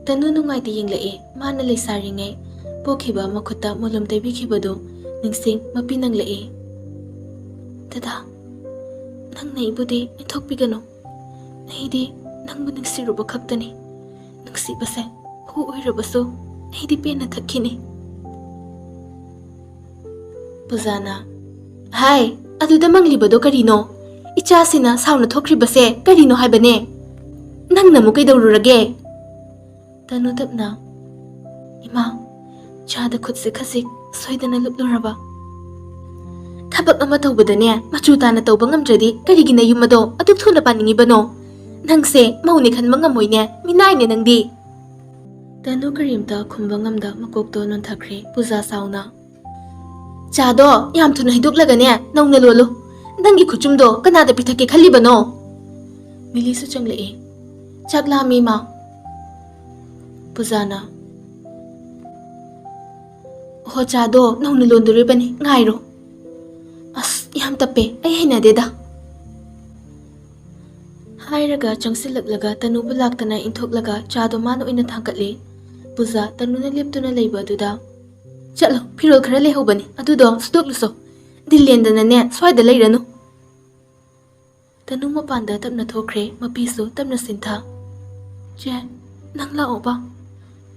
ꯇꯅꯨ ꯅꯨꯡꯉꯥꯏꯇ ꯌꯦꯡꯂꯛꯏ꯫ ꯃꯥꯅ ꯂꯩꯁꯥꯔꯤꯉꯩ ꯄꯣꯛꯈꯤꯕ ꯃꯈꯨꯠꯇ ꯃꯣꯂꯣꯝ ꯇꯩꯕꯤꯈꯤꯕꯗꯨ ꯅꯤꯡꯁꯤꯡ ꯃꯄꯤ ꯅꯪꯂꯛꯏ꯫ "ꯗꯗꯥ, ꯅꯪꯅ ꯑꯩꯕꯨꯗꯤ ꯏꯟꯊꯣꯛꯄꯤꯒꯅꯨ꯫ ꯑꯩꯗꯤ ꯅꯪꯕꯨ ꯅꯨꯡꯁꯤꯔꯨꯕ ꯈꯛꯇꯅꯤ꯫ ꯅꯨꯡꯁꯤꯕꯁꯦ ꯍꯨ ꯑꯣꯏꯔꯕꯁꯨ ꯑꯩꯗꯤ ꯄꯦꯟꯅ ꯊꯛꯈꯤꯅꯤ"꯫ ꯄꯨꯖꯥꯅ, "ꯍꯥꯏ, ꯑꯗꯨꯗ ꯃꯪꯂꯤꯕꯗꯣ ꯀꯔꯤꯅꯣ? ꯏꯆꯥꯁꯤꯅ ꯁꯥꯎꯅ ꯊꯣꯛꯈ꯭ꯔꯤꯕꯁꯦ ꯀꯔꯤꯅꯣ ꯍꯥꯏꯕꯅꯦ? ꯅꯪꯅ ꯑꯃꯨꯛ ꯀꯩꯗꯧꯔꯨꯔꯒꯦ?" ꯇꯅꯨ ꯇꯞꯅ, "ꯏꯃꯥ, ꯆꯥꯗ ꯈꯨꯠꯁꯦ ꯈꯖꯤꯛ ꯁꯣꯏꯗꯅ ꯂꯨꯞꯂꯨꯔꯕ"꯫ "ꯊꯕꯛ ꯑꯃ ꯇꯧꯕꯗꯅꯦ ꯃꯆꯨ ꯇꯥꯅ ꯇꯧꯕ ꯉꯝꯗ꯭ꯔꯗꯤ ꯀꯔꯤꯒꯤ ꯅꯌꯨꯝ ꯑꯗꯣ ꯑꯗꯨꯛ ꯊꯨꯅ ꯄꯥꯅꯤꯡꯉꯤꯕꯅꯣ? "ꯅꯪꯁꯦ ꯃꯧꯅꯦ ꯈꯟꯕ ꯉꯝꯃꯣꯏꯅꯦ, ꯃꯤꯅꯥꯏꯅꯦ ꯅꯪꯗꯤ"꯫ ꯇꯅꯨ ꯀꯔꯤꯝꯇ ꯈꯨꯝꯕ ꯉꯝꯗ ꯃꯀꯣꯛꯇꯣ ꯅꯣꯟꯊꯈ꯭ꯔꯦ ꯄꯨꯖꯥ ꯁꯥꯎꯅ꯫ "ꯆꯥꯗꯣ ꯌꯥꯝ ꯊꯨꯅ ꯍꯩꯗꯣꯛꯂꯒꯅꯦ ꯅꯧꯅ ꯂꯣꯜꯂꯨ꯫ ꯅꯪꯒꯤ ꯈꯨꯆꯨꯝꯗꯣ ꯀꯅꯥꯗ ꯄꯤꯊꯛꯀꯦ ꯈꯜꯂꯤꯕꯅꯣ?" ꯃꯤꯂꯤꯁꯨ ꯆꯪꯂꯛꯑꯦ꯫ "ꯆꯥꯛ ꯂꯥꯝꯃꯤ, ꯏꯃꯥ"꯫ ꯄꯨꯖꯥꯅ, "ꯍꯣ, ꯆꯥꯗꯣ ꯅꯧꯅ ꯂꯣꯟꯗꯣꯔꯤꯕꯅꯤ, ꯉꯥꯏꯔꯣ"꯫ "ꯑꯁ, ꯌꯥꯝ ꯇꯞꯄꯦ, ꯑꯩ ꯍꯩꯅꯗꯦꯗ"꯫ ꯍꯥꯏꯔꯒ ꯆꯪꯁꯤꯜꯂꯛꯂꯒ ꯇꯅꯨꯕꯨ ꯂꯥꯛꯇꯅ ꯏꯟꯊꯣꯛꯂꯒ ꯆꯥꯗꯣ ꯃꯥꯅ ꯑꯣꯏꯅ ꯊꯥꯡꯀꯠꯂꯤ꯫ ꯄꯨꯖꯥ ꯇꯅꯨꯅ ꯂꯦꯞꯇꯨꯅ ꯂꯩꯕ ꯑꯗꯨꯗ, "ꯆꯠꯂꯣ, ꯐꯤꯔꯣꯜ ꯈꯔ ꯂꯩꯍꯧꯕꯅꯤ, ꯑꯗꯨꯗꯣ ꯁꯨꯗꯣꯛꯂꯨꯆꯣ꯫ ꯗꯤꯜ ꯂꯦꯟꯗꯅꯅꯦ ꯁ꯭ꯋꯥꯏꯗ ꯂꯩꯔꯅꯨ"꯫ ꯇꯅꯨ ꯃꯄꯥꯟꯗ ꯇꯞꯅ ꯊꯣꯛꯈ꯭ꯔꯦ, ꯃꯄꯤꯁꯨ ꯇꯞꯅ ꯆꯤꯟꯊ꯫ "ꯆꯦ, ꯅꯪ ꯂꯥꯛꯑꯣꯕ꯫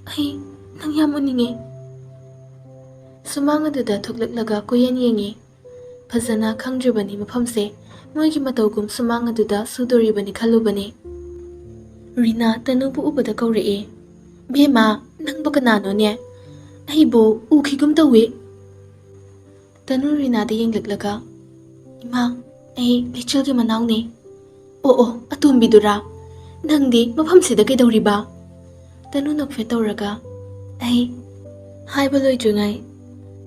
ꯑꯩ ꯅꯪ ꯌꯥꯝ ꯎꯅꯤꯡꯉꯦ"꯫ ꯁꯨꯃꯥꯡ ꯑꯗꯨꯗ ꯊꯣꯛꯂꯛꯂꯒ ꯀꯣꯏꯌꯦꯡ ꯌꯦꯡꯉꯤ꯫ ꯐꯖꯅ ꯈꯪꯗ꯭ꯔꯤꯕꯅꯤ ꯃꯐꯝꯁꯦ꯫ ꯃꯣꯏꯒꯤ ꯃꯇꯧꯒꯨꯝ ꯁꯨꯃꯥꯡ ꯑꯗꯨꯗ ꯁꯨꯗꯣꯔꯤꯕꯅꯤ ꯈꯜꯂꯨꯕꯅꯤ꯫ ꯔꯤꯅꯥ ꯇꯅꯨꯕꯨ ꯎꯕꯗ ꯀꯧꯔꯛꯑꯦ꯫ "ꯕꯦꯝꯃ, ꯅꯪꯕꯨ ꯀꯅꯥꯅꯣꯅꯦ? ꯑꯩꯕꯨ ꯎꯈꯤꯒꯨꯝ ꯇꯧꯏ"꯫ ꯇꯅꯨ ꯔꯤꯅꯥꯗ ꯌꯦꯡꯂꯛꯂꯒ, "ꯏꯃꯥ, ꯑꯩ ꯂꯩꯆꯤꯜꯒꯤ ꯃꯅꯥꯎꯅꯦ"꯫ "ꯑꯣ ꯑꯣ, ꯑꯇꯣꯝꯕꯤꯗꯨꯔꯥ? ꯅꯪꯗꯤ ꯃꯐꯝꯁꯤꯗ ꯀꯩꯗꯧꯔꯤꯕ?" ꯇꯅꯨ ꯅꯣꯛꯐꯦꯠ ꯇꯧꯔꯒ, "ꯑꯩ"꯫ ꯍꯥꯏꯕ ꯂꯣꯏꯗ꯭ꯔꯤꯉꯩ,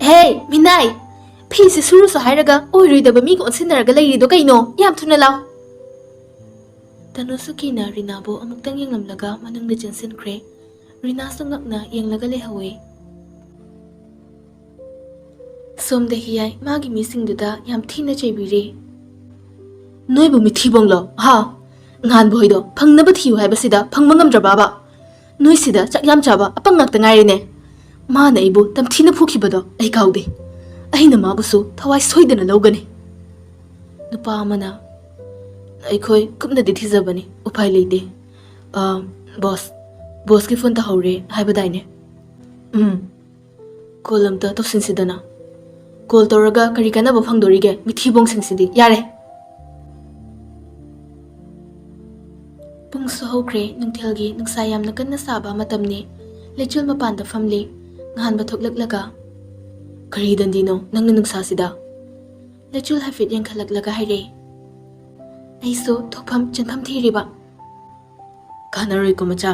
"ꯍꯦ, ꯃꯤꯅꯥꯏ! ꯐꯤꯁꯦ ꯁꯨꯔꯨꯁꯨ ꯍꯥꯏꯔꯒ ꯑꯣꯏꯔꯣꯏꯗꯕ ꯃꯤꯒ ꯑꯣꯟꯁꯤꯟꯅꯔꯒ ꯂꯩꯔꯤꯗꯣ ꯀꯩꯅꯣ? ꯌꯥꯝ ꯊꯨꯅ ꯂꯥꯎ!" ꯇꯅꯨꯁꯨ ꯀꯤꯅ ꯔꯤꯅꯥꯕꯨ ꯑꯃꯨꯛꯇꯪ ꯌꯦꯡꯂꯝꯂꯒ ꯃꯅꯨꯡꯗ ꯆꯦꯟꯁꯤꯟꯈ꯭ꯔꯦ꯫ ꯔꯤꯅꯥꯁꯨ ꯉꯛꯅ ꯌꯦꯡꯂꯒ ꯂꯩꯍꯧꯋꯦ꯫ ꯁꯣꯝꯗ ꯍꯤꯌꯥꯏ ꯃꯥꯒꯤ ꯃꯤꯁꯤꯡꯗꯨꯗ ꯌꯥꯝ ꯊꯤꯅ ꯆꯩꯕꯤꯔꯦ꯫ "ꯅꯣꯏꯕꯨ ꯃꯤꯊꯤꯕꯣꯡꯂꯣ? ꯍꯥ? ꯉꯥꯟꯕ ꯍꯣꯏꯗꯣ ꯐꯪꯅꯕ ꯊꯤꯌꯨ ꯍꯥꯏꯕꯁꯤꯗ ꯐꯪꯕ ꯉꯝꯗ꯭ꯔꯕꯕ? ꯅꯣꯏꯁꯤꯗ ꯆꯥꯛ ꯌꯥꯝ ꯆꯥꯕ ꯑꯄꯪ ꯉꯥꯛꯇ ꯉꯥꯏꯔꯦꯅꯦ꯫ ꯃꯥꯅ ꯑꯩꯕꯨ ꯇꯝꯊꯤꯅ ꯐꯨꯈꯤꯕꯗꯣ ꯑꯩ ꯀꯥꯎꯗꯦ꯫ ꯑꯩꯅ ꯃꯥꯕꯨꯁꯨ ꯊꯋꯥꯏ ꯁꯣꯏꯗꯅ ꯂꯧꯒꯅꯤ"꯫ ꯅꯨꯄꯥ ꯑꯃꯅ, "ꯑꯩꯈꯣꯏ ꯀꯨꯞꯅꯗꯤ ꯊꯤꯖꯕꯅꯤ, ꯎꯄꯥꯏ ꯂꯩꯇꯦ꯫ ꯑ, ꯕꯣꯁ, ꯕꯣꯁꯀꯤ ꯐꯣꯟ ꯇꯧꯍꯧꯔꯦ ꯍꯥꯏꯕꯗꯥꯏꯅꯦ?" "ꯎꯝ꯫ ꯀꯣꯜ ꯑꯝꯇ ꯇꯧꯁꯤꯟꯁꯤꯗꯅ꯫ ꯀꯣꯜ ꯇꯧꯔꯒ ꯀꯔꯤ ꯀꯥꯟꯅꯕ ꯐꯪꯗꯣꯔꯤꯒꯦ? ꯃꯤꯊꯤꯕꯣꯡꯁꯤꯡꯁꯤꯗꯤ꯫ ꯌꯥꯔꯦ!" ꯄꯨꯡꯁꯨ ꯍꯧꯈ꯭ꯔꯦ, ꯅꯨꯡꯊꯤꯜꯒꯤ ꯅꯨꯡꯁꯥ ꯌꯥꯝꯅ ꯀꯟꯅ ꯁꯥꯕ ꯃꯇꯝꯅꯤ꯫ ꯂꯩꯆꯤꯜ ꯃꯄꯥꯟꯗ ꯐꯝꯂꯤ꯫ ꯉꯍꯥꯟꯕ ꯊꯣꯛꯂꯛꯂꯒ, "ꯀꯔꯤ ꯗꯟꯗꯤꯅꯣ ꯅꯪꯅ ꯅꯨꯡꯁꯥꯁꯤꯗ?" ꯂꯩꯆꯤꯜ ꯍꯥꯏꯐꯦꯠ ꯌꯦꯡꯈꯠꯂꯛꯂꯒ ꯍꯥꯏꯔꯛꯏ꯫ "ꯑꯩꯁꯨ ꯊꯣꯛꯐꯝ ꯆꯪꯐꯝ ꯊꯤꯔꯤꯕ"꯫ "ꯀꯥꯟꯅꯔꯣꯏꯀꯣ ꯃꯆꯥ,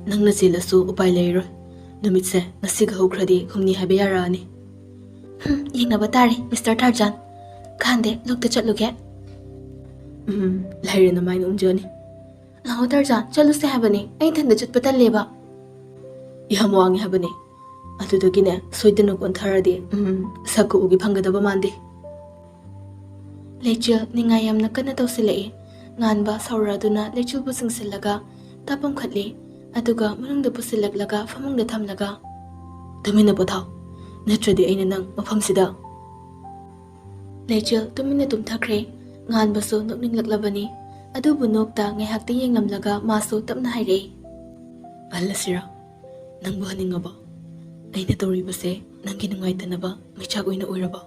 ꯅꯪꯅ ꯆꯦꯜꯂꯁꯨ ꯎꯄꯥꯏ ꯂꯩꯔꯣꯏ꯫ ꯅꯨꯃꯤꯠꯁꯦ ꯉꯁꯤꯒ ꯍꯧꯈ꯭ꯔꯗꯤ ꯍꯨꯝꯅꯤ ꯍꯥꯏꯕ ꯌꯥꯔꯛꯑꯅꯤ꯫" "ꯍꯨꯝ, ꯌꯦꯡꯅꯕ ꯇꯥꯔꯦ, ꯃꯤꯁꯇꯔ ꯇꯥꯔꯖꯥꯟ꯫ ꯈꯥꯟꯗꯦ, ꯂꯣꯛꯇ ꯆꯠꯂꯨꯒꯦ꯫" "ꯎꯝ, ꯂꯩꯔꯦ ꯅꯃꯥꯏꯅ ꯎꯝꯖꯅꯤ꯫" "ꯂꯥꯛꯑꯣ ꯇꯥꯔꯖꯥꯟ, ꯆꯠꯂꯨꯁꯦ ꯍꯥꯏꯕꯅꯦ, ꯑꯩ ꯏꯊꯟꯗ ꯆꯠꯄ ꯇꯜꯂꯦꯕ꯫" "ꯌꯥꯝ ꯋꯥꯡꯉꯦ ꯍꯥꯏꯕꯅꯦ, ꯑꯗꯨꯗꯒꯤꯅꯦ ꯁꯣꯏꯗꯅ ꯀꯣꯟꯊꯔꯗꯤ, ꯎꯝ, ꯁꯛꯀ ꯎꯒꯦ ꯐꯪꯒꯗꯕ ꯃꯥꯟꯗꯦ꯫" ꯂꯩꯆꯤꯜ ꯅꯤꯡꯉꯥꯏ ꯌꯥꯝꯅ ꯀꯟꯅ ꯇꯧꯁꯤꯜꯂꯛꯏ꯫ ꯉꯥꯟꯕ ꯁꯥꯎꯔꯗꯨꯅ ꯂꯩꯆꯤꯜꯕꯨ ꯆꯤꯡꯁꯤꯜꯂꯒ ꯇꯞ ꯄꯝꯈꯠꯂꯤ꯫ ꯑꯗꯨꯒ ꯃꯅꯨꯡꯗ ꯄꯨꯁꯤꯜꯂꯛꯂꯒ ꯐꯃꯨꯡꯗ ꯊꯝꯂꯒ, "ꯇꯨꯃꯤꯟꯅ ꯄꯣꯊꯥꯎ, ꯅꯠꯇ꯭ꯔꯗꯤ ꯑꯩꯅ ꯅꯪ ꯃꯐꯝꯁꯤꯗ꯫" ꯂꯩꯆꯤꯜ ꯇꯨꯃꯤꯟꯅ ꯇꯨꯝꯊꯈ꯭ꯔꯦ꯫ ꯉꯥꯟꯕꯁꯨ ꯅꯣꯛꯅꯤꯡꯂꯛꯂꯕꯅꯤ꯫ ꯑꯗꯨꯕꯨ ꯅꯣꯛꯇ ꯉꯥꯏꯍꯥꯛꯇ ꯌꯦꯡꯂꯝꯂꯒ ꯃꯥꯁꯨ ꯇꯞꯅ ꯍꯥꯏꯔꯛꯏ, "ꯍꯜꯂꯁꯤꯔꯥ? ꯅꯪꯕꯨ ꯍꯟꯅꯤꯡꯉꯕ? ꯑꯩꯅ ꯇꯧꯔꯤꯕꯁꯦ ꯅꯪꯒꯤ ꯅꯨꯡꯉꯥꯏꯇꯅꯕ ꯃꯩꯆꯥꯛ ꯑꯣꯏꯅ ꯑꯣꯏꯔꯕ?"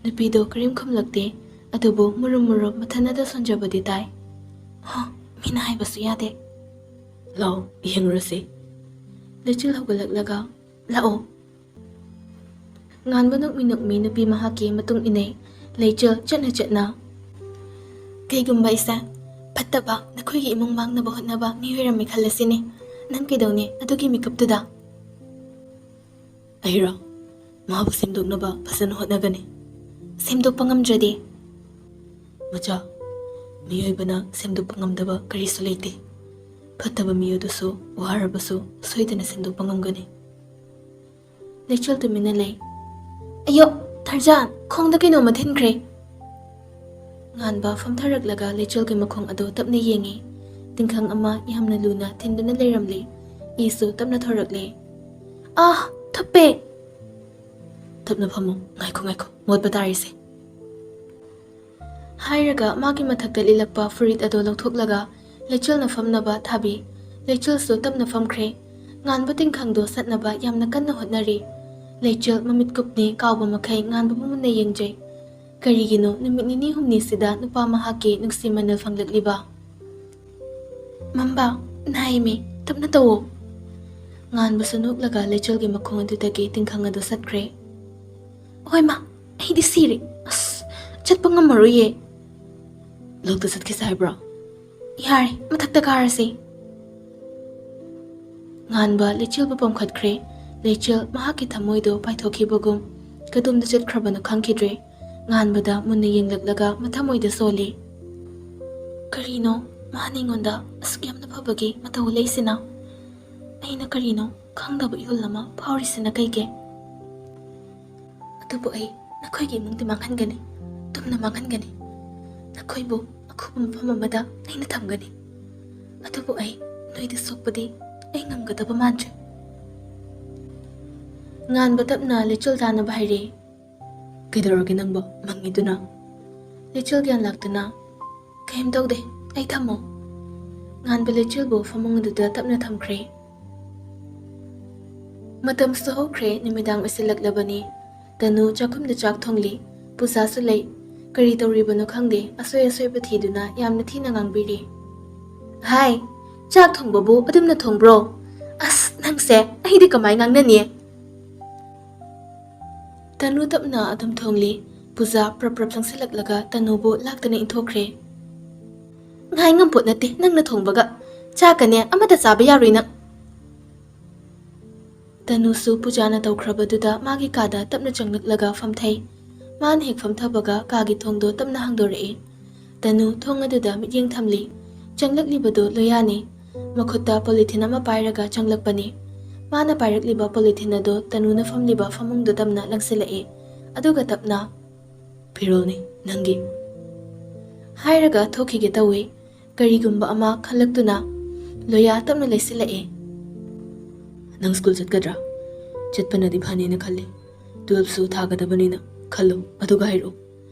ꯅꯨꯄꯤꯗꯣ ꯀꯔꯤꯝ ꯈꯨꯝꯂꯛꯇꯦ꯫ ꯑꯗꯨꯕꯨ ꯃꯨꯔꯨꯝ ꯃꯨꯔꯨꯝ ꯃꯊꯟꯅꯗ ꯁꯣꯟꯖꯕꯗꯤ ꯇꯥꯏ꯫ "ꯍ, ꯃꯤꯅ ꯍꯥꯏꯕꯁꯨ ꯌꯥꯗꯦ꯫" "ꯂꯥꯛꯑꯣ, ꯌꯦꯡꯉꯨꯔꯁꯤ꯫" ꯂꯩꯆꯤꯜ ꯍꯧꯒꯠꯂꯛꯂꯒ, "ꯂꯥꯛꯑꯣ꯫" ꯉꯥꯟꯕ ꯅꯣꯛꯃꯤ ꯅꯣꯛꯃꯤ ꯅꯨꯄꯤ ꯃꯍꯥꯛꯀꯤ ꯃꯇꯨꯡ ꯏꯟꯅꯩ꯫ ꯂꯩꯆꯤꯜ ꯆꯠꯅ ꯆꯠꯅ, "ꯀꯩꯒꯨꯝꯕ ꯑꯩꯁꯦ ꯐꯠꯇꯕ, ꯅꯈꯣꯏꯒꯤ ꯏꯃꯨꯡ ꯃꯥꯡꯅꯕ ꯍꯣꯠꯅꯕ ꯃꯤ ꯑꯣꯏꯔꯝꯃꯦ ꯈꯜꯂꯁꯤꯅꯦ꯫ ꯅꯪ ꯀꯩꯗꯧꯅꯤ ꯑꯗꯨꯒꯤ ꯃꯤꯀꯨꯞꯇꯨꯗ?" "ꯑꯩꯔꯣ? ꯃꯍꯥꯛꯄꯨ ꯁꯦꯝꯗꯣꯛꯅꯕ ꯐꯖꯅ ꯍꯣꯠꯅꯒꯅꯤ꯫" "ꯁꯦꯝꯗꯣꯛꯄ ꯉꯝꯗ꯭ꯔꯗꯤ?" "ꯃꯆꯥ, ꯃꯤꯑꯣꯏꯕꯅ ꯁꯦꯝꯗꯣꯛꯄ ꯉꯝꯗꯕ ꯀꯔꯤꯁꯨ ꯂꯩꯇꯦ꯫ ꯐꯠꯇꯕ ꯃꯤ ꯑꯗꯨꯁꯨ ꯋꯥꯔꯕꯁꯨ ꯁꯣꯏꯗꯅ ꯁꯦꯝꯗꯣꯛꯄ ꯉꯝꯒꯅꯤ꯫" ꯂꯩꯆꯤꯜ ꯇꯨꯃꯤꯟꯅ ꯂꯩ꯫ "ꯑꯌꯣ, ꯊꯔꯖꯥꯟ, ꯈꯣꯡꯗ ꯀꯩꯅꯣꯝꯃ ꯊꯤꯟꯈ꯭ꯔꯦ꯫" ꯉꯥꯟꯕ ꯐꯝꯊꯔꯛꯂꯒ ꯂꯩꯆꯤꯜꯒꯤ ꯃꯈꯣꯡ ꯑꯗꯨ ꯇꯞꯅ ꯌꯦꯡꯉꯤ꯫ ꯇꯤꯡꯈꯪ ꯑꯃ ꯌꯥꯝꯅ ꯂꯨꯅ ꯊꯤꯟꯗꯨꯅ ꯂꯩꯔꯝꯂꯤ꯫ ꯏꯁꯨ ꯇꯞꯅ ꯊꯣꯔꯛꯂꯤ꯫ "ꯑꯥ, ꯊꯨꯞꯄꯦ!" "ꯇꯞꯅ ꯐꯝꯃꯨ꯫ ꯉꯥꯏꯈꯣ, ꯉꯥꯏꯈꯣ, ꯃꯣꯠꯄ ꯇꯥꯔꯤꯁꯦ꯫" ꯍꯥꯏꯔꯒ ꯃꯥꯒꯤ ꯃꯊꯛꯇ ꯂꯤꯠꯂꯛꯄ ꯐꯨꯔꯤꯠ ꯑꯗꯨ ꯂꯧꯊꯣꯛꯂꯒ ꯂꯩꯆꯤꯜꯅ ꯐꯝꯅꯕ ꯊꯥꯕꯤ꯫ ꯂꯩꯆꯤꯜꯁꯨ ꯇꯞꯅ ꯐꯝꯈ꯭ꯔꯦ꯫ ꯉꯥꯟꯕ ꯇꯤꯡꯈꯪꯗꯨ ꯁꯠꯅꯕ ꯌꯥꯝꯅ ꯀꯟꯅ ꯍꯣꯠꯅꯔꯤ꯫ ꯂꯩꯆꯤꯜ ꯃꯃꯤꯠ ꯀꯨꯞꯅꯤ ꯀꯥꯎꯕ ꯃꯈꯩ ꯉꯥꯟꯕꯕꯨ ꯃꯨꯟꯅ ꯌꯦꯡꯖꯩ꯫ ꯀꯔꯤꯒꯤꯅꯣ ꯅꯨꯃꯤꯠ ꯅꯤꯅꯤ ꯍꯨꯝꯅꯤꯁꯤꯗ ꯅꯨꯄꯥ ꯃꯍꯥꯛꯀꯤ ꯅꯨꯡꯁꯤ ꯃꯅꯜ ꯐꯪꯂꯛꯂꯤꯕ? "ꯃꯝꯕ, ꯅꯥꯏꯃꯤ, ꯇꯞꯅ ꯇꯧꯋꯣ꯫" ꯉꯥꯟꯕꯁꯨ ꯅꯣꯛꯂꯒ ꯂꯩꯆꯤꯜꯒꯤ ꯃꯈꯣꯡ ꯑꯗꯨꯗꯒꯤ ꯇꯤꯡꯈꯪ ꯑꯗꯨ ꯁꯠꯈ꯭ꯔꯦ꯫ "ꯍꯣꯏ ꯃꯥ, ꯑꯩꯗꯤ ꯁꯤꯔꯦ꯫ ꯑꯁ, ꯆꯠꯄ ꯉꯝꯃꯔꯣꯏꯌꯦ꯫" "ꯂꯧꯗ ꯆꯠꯈꯤꯁꯦ ꯍꯥꯏꯕ꯭ꯔꯣ?" "ꯌꯥꯔꯦ, ꯃꯊꯛꯇ ꯀꯥꯔꯁꯤ꯫" ꯉꯥꯟꯕ ꯂꯩꯆꯤꯜꯕꯨ ꯄꯝꯈꯠꯈ꯭ꯔꯦ꯫ ꯂꯩꯆꯤꯜ ꯃꯍꯥꯛꯀꯤ ꯊꯃꯣꯏꯗꯣ ꯄꯥꯏꯊꯣꯛꯈꯤꯕꯒꯨꯝ ꯀꯗꯣꯝꯗ ꯆꯠꯈ꯭ꯔꯕꯅꯣ ꯈꯪꯈꯤꯗ꯭ꯔꯦ꯫ ꯉꯥꯟꯕꯗ ꯃꯨꯟꯅ ꯌꯦꯡꯂꯛꯂꯒ ꯃꯊꯃꯣꯏꯗ ꯁꯣꯜꯂꯤ꯫ "ꯀꯔꯤꯅꯣ ꯃꯥꯅ ꯑꯩꯉꯣꯟꯗ ꯑꯁꯨꯛ ꯌꯥꯝꯅ ꯐꯕꯒꯤ ꯃꯇꯧ ꯎꯠꯂꯛꯏꯁꯤꯅ? ꯑꯩꯅ ꯀꯔꯤꯅꯣ ꯈꯪꯗꯕ ꯏꯍꯨꯜ ꯑꯃ ꯐꯥꯎꯔꯤꯁꯤꯅ ꯀꯩꯒꯤ? ꯑꯗꯨꯕꯨ ꯑꯩ ꯅꯈꯣꯏꯒꯤ ꯏꯃꯨꯡꯗꯤ ꯃꯥꯡꯍꯟꯒꯅꯤ, ꯇꯨꯝꯅ ꯃꯥꯡꯍꯟꯒꯅꯤ꯫ ꯅꯈꯣꯏꯕꯨ ꯑꯈꯨꯕ ꯃꯐꯝ ꯑꯃꯗ ꯑꯩꯅ ꯊꯝꯒꯅꯤ꯫ ꯑꯗꯨꯕꯨ ꯑꯩ ꯅꯣꯏꯗ ꯁꯣꯛꯄꯗꯤ ꯑꯩ ꯉꯝꯒꯗꯕ ꯃꯥꯟꯗ꯭ꯔꯦ꯫" ꯉꯥꯟꯕ ꯇꯞꯅ ꯂꯩꯆꯤꯜ ꯇꯥꯅꯕ ꯍꯥꯏꯔꯦ꯫ "ꯀꯩꯗꯧꯔꯒꯦ ꯅꯪꯕꯣ? ꯃꯪꯉꯤꯗꯨꯅ?" ꯂꯩꯆꯤꯜ ꯒ꯭ꯌꯥꯟ ꯂꯥꯛꯇꯨꯅ, "ꯀꯩꯝ ꯇꯧꯗꯦ, ꯑꯩ ꯊꯝꯃꯣ꯫" ꯉꯥꯟꯕ ꯂꯩꯆꯤꯜꯕꯨ ꯐꯃꯨꯡ ꯑꯗꯨꯗ ꯇꯞꯅ ꯊꯝꯈ꯭ꯔꯦ꯫ ꯃꯇꯝꯁꯨ ꯍꯧꯈ꯭ꯔꯦ, ꯅꯨꯃꯤꯗꯥꯡ ꯑꯣꯏꯁꯤꯜꯂꯛꯂꯕꯅꯤ꯫ ꯇꯅꯨ ꯆꯥꯛꯈꯨꯝꯗ ꯆꯥꯛ ꯊꯣꯡꯂꯤ꯫ ꯄꯨꯖꯥꯁꯨ ꯂꯩ꯫ ꯀꯔꯤ ꯇꯧꯔꯤꯕꯅꯣ ꯈꯪꯗꯦ, ꯑꯁꯣꯏ ꯑꯁꯣꯏꯕ ꯊꯤꯗꯨꯅ ꯌꯥꯝꯅ ꯊꯤꯅ ꯉꯥꯡꯕꯤꯔꯤ꯫ "ꯍꯥꯏ, ꯆꯥꯛ ꯊꯣꯡꯕꯕꯨ ꯑꯗꯨꯝꯅ ꯊꯣꯡꯕ꯭ꯔꯣ? ꯑꯁ, ꯅꯪꯁꯦ ꯑꯩꯗꯤ ꯀꯃꯥꯏ ꯉꯥꯡꯅꯅꯤ?" ꯇꯅꯨ ꯇꯞꯅ ꯑꯗꯨꯝ ꯊꯣꯡꯂꯤ꯫ ꯄꯨꯖꯥ ꯄ꯭ꯔꯞ ꯄ꯭ꯔꯞ ꯆꯪꯁꯤꯜꯂꯛꯂꯒ ꯇꯅꯨꯕꯨ ꯂꯥꯛꯇꯅ ꯏꯟꯊꯣꯛꯈ꯭ꯔꯦ꯫ "ꯉꯥꯏ ꯉꯝꯄꯣꯠ ꯅꯠꯇꯦ ꯅꯪꯅ ꯊꯣꯡꯕꯒ꯫ ꯆꯥꯛꯀꯅꯦ ꯑꯃꯠꯇ ꯆꯥꯕ ꯌꯥꯔꯣꯏ ꯅꯪ꯫" ꯇꯅꯨꯁꯨ ꯄꯨꯖꯥꯅ ꯇꯧꯈ꯭ꯔꯕꯗꯨꯗ ꯃꯥꯒꯤ ꯀꯥꯗ ꯇꯞꯅ ꯆꯪꯂꯛꯂꯒ ꯐꯝꯊꯩ꯫ ꯃꯥꯅ ꯍꯦꯛ ꯐꯝꯊꯕꯒ ꯀꯥꯒꯤ ꯊꯣꯡꯗꯣ ꯇꯞꯅ ꯍꯥꯡꯗꯣꯔꯛꯏ꯫ ꯇꯅꯨ ꯊꯣꯡ ꯑꯗꯨꯗ ꯃꯤꯠꯌꯦꯡ ꯊꯝꯂꯤ꯫ ꯆꯪꯂꯛꯂꯤꯕꯗꯨ ꯂꯣꯌꯥꯅꯤ꯫ ꯃꯈꯨꯠꯇ ꯄꯣꯂꯤꯊꯤꯟ ꯑꯃ ꯄꯥꯏꯔꯒ ꯆꯪꯂꯛꯄꯅꯤ꯫ ꯃꯥꯅ ꯄꯥꯏꯔꯛꯂꯤꯕ ꯄꯣꯂꯤꯊꯤꯟ ꯑꯗꯨ ꯇꯅꯨꯅ ꯐꯝꯂꯤꯕ ꯐꯃꯨꯡꯗꯨ ꯇꯝꯅ ꯂꯪꯁꯤꯜꯂꯛꯏ꯫ ꯑꯗꯨꯒ ꯇꯞꯅ, "ꯐꯤꯔꯣꯜꯅꯤ, ꯅꯪꯒꯤ꯫" ꯍꯥꯏꯔꯒ ꯊꯣꯛꯈꯤꯒꯦ ꯇꯧꯏ꯫ ꯀꯔꯤꯒꯨꯝꯕ ꯑꯃ ꯈꯜꯂꯛꯇꯨꯅ ꯂꯣꯌꯥ ꯇꯞꯅ ꯂꯩꯁꯤꯜꯂꯛꯏ꯫ "ꯅꯪ ꯁ꯭ꯀꯨꯜ ꯆꯠꯀꯗ꯭ꯔꯥ? ꯆꯠꯄꯅꯗꯤ ꯐꯅꯤꯅ ꯈꯜꯂꯤ꯫ ꯇꯨꯋꯦꯜꯐꯁꯨ ꯊꯥꯒꯗꯕꯅꯤꯅ ꯈꯜꯂꯨ, ꯑꯗꯨꯒ ꯍꯥꯏꯔꯛꯎ꯫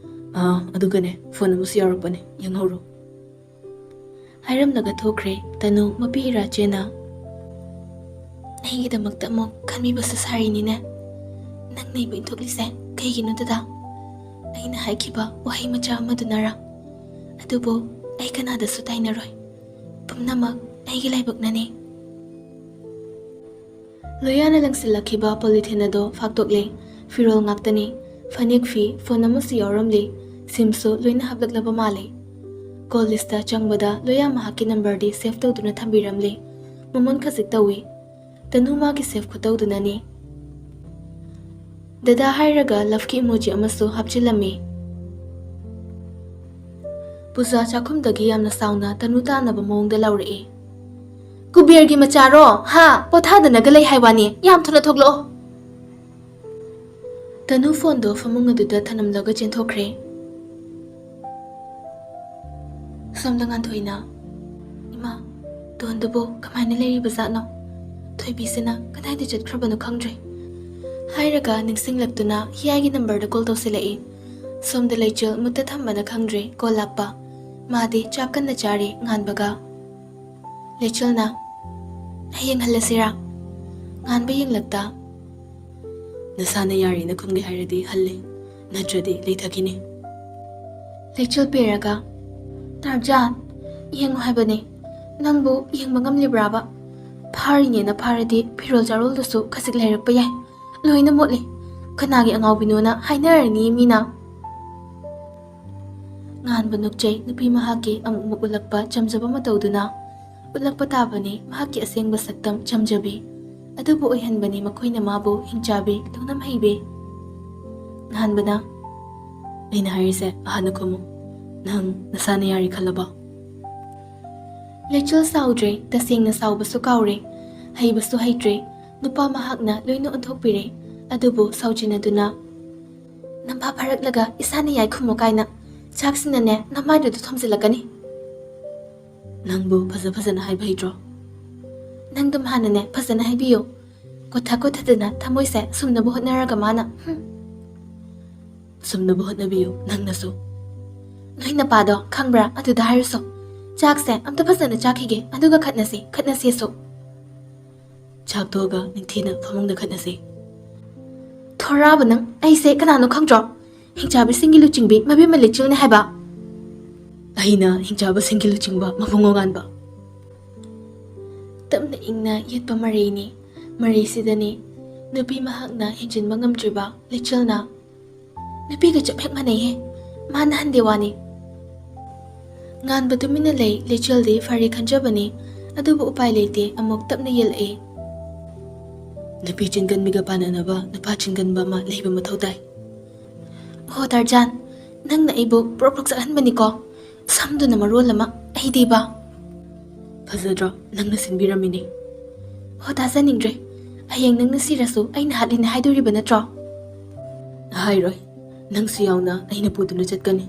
ꯑꯥ, ꯑꯗꯨꯒꯅꯦ, ꯐꯣꯟ ꯑꯃꯁꯨ ꯌꯥꯎꯔꯛꯄꯅꯦ, ꯌꯦꯡꯍꯧꯔꯣ꯫" ꯍꯥꯏꯔꯝꯂꯒ ꯊꯣꯛꯈ꯭ꯔꯦ ꯇꯅꯨ ꯃꯄꯤ ꯏꯔꯥ ꯆꯦꯟꯅ꯫ "ꯑꯩꯒꯤꯗꯃꯛꯇ ꯑꯃꯨꯛ ꯈꯟꯕꯤꯕꯁꯨ ꯁꯥꯔꯤꯅꯤꯅꯦ꯫ ꯅꯪꯅ ꯑꯩꯕꯨ ꯏꯟꯊꯣꯛꯂꯤꯁꯦ ꯀꯩꯒꯤꯅꯣ ꯗꯗꯥ? ꯑꯩꯅ ꯍꯥꯏꯈꯤꯕ ꯋꯥꯍꯩ ꯃꯆꯥ ꯑꯃꯗꯨꯅꯔꯥ? ꯑꯗꯨꯕꯨ ꯑꯩ ꯀꯅꯥꯗꯁꯨ ꯇꯥꯏꯅꯔꯣꯏ꯫ ꯄꯨꯝꯅꯃꯛ ꯑꯩꯒꯤ ꯂꯥꯏꯕꯛꯅꯅꯤ꯫" ꯂꯣꯌꯥꯅ ꯂꯪꯁꯤꯜꯂꯛꯈꯤꯕ ꯄꯣꯂꯤꯊꯤꯟ ꯑꯗꯣ ꯐꯥꯛꯇꯣꯛꯂꯦ꯫ ꯐꯤꯔꯣꯜ ꯉꯥꯛꯇꯅꯤ꯫ ꯐꯅꯦꯛ ꯐꯤ, ꯐꯣꯟ ꯑꯃꯁꯨ ꯌꯥꯎꯔꯝꯂꯤ꯫ ꯁꯤꯝꯁꯨ ꯂꯣꯏꯅ ꯍꯥꯞꯂꯛꯂꯕ ꯃꯥꯜꯂꯤ꯫ ꯀꯣꯜ ꯂꯤꯁꯇ ꯆꯪꯕꯗ ꯂꯣꯌꯥ ꯃꯍꯥꯛꯀꯤ ꯅꯝꯕꯔꯗꯤ ꯁꯦꯚ ꯇꯧꯗꯨꯅ ꯊꯝꯕꯤꯔꯝꯂꯦ꯫ ꯃꯃꯣꯟ ꯈꯖꯤꯛ ꯇꯧꯏ꯫ ꯇꯅꯨ ꯃꯥꯒꯤ ꯁꯦꯚ ꯈꯨꯇꯧꯗꯨꯅꯅꯤ꯫ ꯗꯗꯥ ꯍꯥꯏꯔꯒ ꯂꯚꯀꯤ ꯏꯃꯣꯖꯤ ꯑꯃꯁꯨ ꯍꯥꯞꯆꯤꯜꯂꯝꯃꯤ꯫ ꯄꯨꯖꯥ ꯆꯥꯛꯈꯨꯝꯗꯒꯤ ꯌꯥꯝꯅ ꯁꯥꯎꯅ ꯇꯅꯨ ꯇꯥꯅꯕ ꯃꯑꯣꯡꯗ ꯂꯥꯎꯔꯛꯏ꯫ "ꯀꯨꯕꯦꯔꯒꯤ ꯃꯆꯥꯔꯣ? ꯍꯥ? ꯄꯣꯊꯥꯗꯅꯒ ꯂꯩ ꯍꯥꯏ ꯋꯥꯅꯤ꯫ ꯌꯥꯝ ꯊꯨꯅ ꯊꯣꯛꯂꯛꯑꯣ!" ꯇꯅꯨ ꯐꯣꯟꯗꯣ ꯐꯃꯨꯡ ꯑꯗꯨꯗ ꯊꯅꯝꯂꯒ ꯆꯦꯟꯊꯣꯛꯈ꯭ꯔꯦ꯫ ꯁꯣꯝꯗ ꯉꯥꯟꯊꯣꯏꯅ, "ꯏꯃꯥ, ꯇꯣꯟꯗꯨꯕꯨ ꯀꯃꯥꯏꯅ ꯂꯩꯔꯤꯕ ꯖꯥꯠꯅꯣ? ꯊꯣꯏꯕꯤꯁꯤꯅ ꯀꯗꯥꯏꯗ ꯆꯠꯈ꯭ꯔꯕꯅꯣ ꯈꯪꯗ꯭ꯔꯦ" ꯍꯥꯏꯔꯒ ꯅꯤꯡꯁꯤꯡꯂꯛꯇꯨꯅ ꯍꯤꯌꯥꯏꯒꯤ ꯅꯝꯕꯔꯗ ꯀꯣꯜ ꯇꯧꯁꯤꯜꯂꯛꯏ꯫ ꯁꯣꯝꯗ ꯂꯩꯆꯤꯜ ꯃꯨꯠꯇ ꯊꯝꯕꯅ ꯈꯪꯗ꯭ꯔꯦ ꯀꯣꯜ ꯂꯥꯛꯄ꯫ ꯃꯥꯗꯤ ꯆꯥꯛ ꯀꯟꯅ ꯆꯥꯔꯤ ꯉꯥꯟꯕꯒ꯫ ꯂꯩꯆꯤꯜꯅ, "ꯍꯌꯦꯡ ꯍꯜꯂꯁꯤꯔꯥ?" ꯉꯥꯟꯕ ꯌꯦꯡꯂꯛꯇ, "ꯅꯁꯥꯅ ꯌꯥꯔꯦꯅ ꯈꯨꯝꯒꯦ ꯍꯥꯏꯔꯗꯤ ꯍꯜꯂꯦ, ꯅꯠꯇ꯭ꯔꯗꯤ ꯂꯩꯊꯈꯤꯅꯤ꯫" ꯂꯩꯆꯤꯜ ꯄꯦꯔꯒ, "ꯇꯥꯔꯖꯥꯟ, ꯌꯦꯡꯉꯨ ꯍꯥꯏꯕꯅꯦ, ꯅꯪꯕꯨ ꯌꯦꯡꯕ ꯉꯝꯂꯤꯕ꯭ꯔꯥꯕ? ꯐꯥꯔꯤꯅꯦꯅ ꯐꯥꯔꯗꯤ ꯐꯤꯔꯣꯜ ꯆꯥꯔꯣꯜꯗꯨꯁꯨ ꯈꯖꯤꯛ ꯂꯩꯔꯛꯄ ꯌꯥꯏ, ꯂꯣꯏꯅ ꯃꯣꯠꯂꯤ꯫ ꯀꯅꯥꯒꯤ ꯑꯉꯥꯎꯕꯤꯅꯣꯅ ꯍꯥꯏꯅꯔꯅꯤ ꯃꯤꯅ꯫" ꯉꯥꯟꯕ ꯅꯣꯛꯆꯩ ꯅꯨꯄꯤ ꯃꯍꯥꯛꯀꯤ ꯑꯃꯨꯛ ꯑꯃꯨꯛ ꯎꯠꯂꯛꯄ ꯆꯝꯖꯕ ꯃꯇꯧꯗꯨꯅ꯫ ꯎꯠꯂꯛꯄ ꯇꯥꯕꯅꯤ ꯃꯍꯥꯛꯀꯤ ꯑꯁꯦꯡꯕ ꯁꯛꯇꯝ ꯆꯝꯖꯕꯤ꯫ ꯑꯗꯨꯕꯨ ꯑꯣꯏꯍꯟꯕꯅꯤ ꯃꯈꯣꯏꯅ ꯃꯥꯕꯨ ꯍꯤꯡꯆꯥꯕꯤ, ꯂꯧꯅꯝ ꯍꯩꯕꯤ꯫ ꯉꯥꯟꯕꯅ, "ꯑꯩꯅ ꯍꯥꯏꯔꯤꯁꯦ ꯑꯍꯥꯟꯅ ꯈꯨꯝꯃꯨ꯫ ꯅꯪ ꯅꯁꯥꯅ ꯌꯥꯔꯦ ꯈꯜꯂꯕꯣ?" ꯂꯩꯆꯤꯜ ꯁꯥꯎꯗ꯭ꯔꯦ, ꯇꯁꯦꯡꯅ ꯁꯥꯎꯕꯁꯨ ꯀꯥꯎꯔꯦ, ꯍꯩꯕꯁꯨ ꯍꯩꯇ꯭ꯔꯦ꯫ ꯅꯨꯄꯥ ꯃꯍꯥꯛꯅ ꯂꯣꯏꯅ ꯑꯣꯟꯊꯣꯛꯄꯤꯔꯦ꯫ ꯑꯗꯨꯕꯨ ꯁꯥꯎꯖꯤꯟꯅꯗꯨꯅ, "ꯅꯝꯐꯥ ꯐꯥꯔꯛꯂꯒ ꯏꯁꯥꯅ ꯌꯥꯏ ꯈꯨꯝꯃꯨ ꯀꯥꯏꯅ꯫ ꯆꯥꯛꯁꯤꯅꯅꯦ ꯅꯃꯥꯏꯗꯨꯗ ꯊꯣꯝꯖꯤꯜꯂꯛꯀꯅꯤ꯫" "ꯅꯪꯕꯨ ꯐꯖ ꯐꯖꯅ ꯍꯥꯏꯕ ꯍꯩꯇ꯭ꯔꯣ?" "ꯅꯪꯗꯨꯝ ꯍꯥꯟꯅꯅꯦ ꯐꯖꯅ ꯍꯥꯏꯕꯤꯌꯨ꯫ ꯀꯣꯊ ꯀꯣꯊꯗꯅ ꯊꯃꯣꯏꯁꯦ ꯁꯨꯝꯅꯕ ꯍꯣꯠꯅꯔꯒ ꯃꯥꯅ, ꯍꯨꯝ꯫" "ꯁꯨꯝꯅꯕ ꯍꯣꯠꯅꯕꯤꯌꯨ ꯅꯪꯅꯁꯨ꯫" "ꯅꯣꯏ ꯅꯄꯥꯗꯣ ꯈꯪꯕ꯭ꯔꯥ? ꯑꯗꯨꯗ ꯍꯥꯏꯔꯨꯁꯣ꯫ ꯆꯥꯛꯁꯦ ꯑꯝꯇ ꯐꯖꯅ ꯆꯥꯈꯤꯒꯦ, ꯑꯗꯨꯒ ꯈꯠꯅꯁꯤ, ꯈꯠꯅꯁꯤꯁꯨ꯫" "ꯆꯥꯛ ꯇꯣꯛꯑꯒ ꯅꯤꯡꯊꯤꯅ ꯐꯃꯨꯡꯗ ꯈꯠꯅꯁꯤ꯫" "ꯊꯣꯔꯛꯑꯕ ꯅꯪ? ꯑꯩꯁꯦ ꯀꯅꯥꯅꯣ ꯈꯪꯗ꯭ꯔꯣ? ꯍꯤꯡꯆꯥꯕꯤꯁꯤꯡꯒꯤ ꯂꯨꯆꯤꯡꯕꯤ ꯃꯕꯦꯝꯃ ꯂꯩꯆꯤꯜꯅꯦ ꯍꯥꯏꯕ꯫" "ꯑꯩꯅ ꯍꯤꯡꯆꯥꯕꯁꯤꯡꯒꯤ ꯂꯨꯆꯤꯡꯕ ꯃꯕꯨꯡꯉꯣ ꯉꯥꯟꯕ꯫" ꯇꯞꯅ ꯏꯪꯅ ꯌꯦꯠꯄ ꯃꯔꯩꯅꯤ꯫ ꯃꯔꯩꯁꯤꯗꯅꯤ ꯅꯨꯄꯤ ꯃꯍꯥꯛꯅ ꯍꯦꯟꯖꯤꯟꯕ ꯉꯝꯗ꯭ꯔꯤꯕ ꯂꯩꯆꯤꯜꯅ꯫ "ꯅꯨꯄꯤꯒ ꯆꯞ ꯍꯦꯛ ꯃꯥꯟꯅꯩꯍꯦ꯫ ꯃꯥꯅ ꯍꯟꯗꯦ ꯋꯥꯅꯤ꯫" ꯉꯥꯟꯕ ꯇꯨꯃꯤꯟꯅ ꯂꯩ꯫ ꯂꯩꯆꯦꯜꯗꯤ ꯐꯔꯦ ꯈꯟꯖꯕꯅꯤ, ꯑꯗꯨꯕꯨ ꯎꯄꯥꯏ ꯂꯩꯇꯦ, ꯑꯃꯨꯛ ꯇꯞꯅ ꯌꯦꯜꯂꯛꯏ꯫ ꯅꯨꯄꯤ ꯆꯤꯟꯒꯟꯕꯤꯒ ꯄꯥꯟꯅꯅꯕ ꯅꯨꯄꯥ ꯆꯤꯟꯒꯟꯕ ꯑꯃ ꯂꯩꯕ ꯃꯊꯧ ꯇꯥꯏ꯫ ꯍꯣ ꯇꯥꯔꯖꯥꯟ, ꯅꯪꯅ ꯑꯩꯕꯨ ꯄ꯭ꯔꯣꯛ ꯄ꯭ꯔꯣꯛ ꯆꯠꯍꯟꯕꯅꯤꯀꯣ꯫ ꯁꯝꯗꯨꯅ ꯃꯔꯣꯜ ꯑꯃ, ꯑꯩꯗꯤꯕ꯫ ꯐꯖꯗ꯭ꯔꯣ? ꯅꯪꯅ ꯁꯤꯟꯕꯤꯔꯝꯃꯤꯅꯦ꯫ ꯍꯣ ꯇꯥꯖꯅꯤꯡꯗ꯭ꯔꯦ꯫ ꯍꯌꯦꯡ ꯅꯪꯅ ꯁꯤꯔꯁꯨ ꯑꯩꯅ ꯍꯥꯠꯂꯤꯅꯦ ꯍꯥꯏꯗꯣꯔꯤꯕ ꯅꯠꯇ꯭ꯔꯣ? ꯍꯥꯏꯔꯣꯏ꯫ ꯅꯪꯁꯨ ꯌꯥꯎꯅ ꯑꯩꯅ ꯄꯨꯗꯨꯅ ꯆꯠꯀꯅꯤ꯫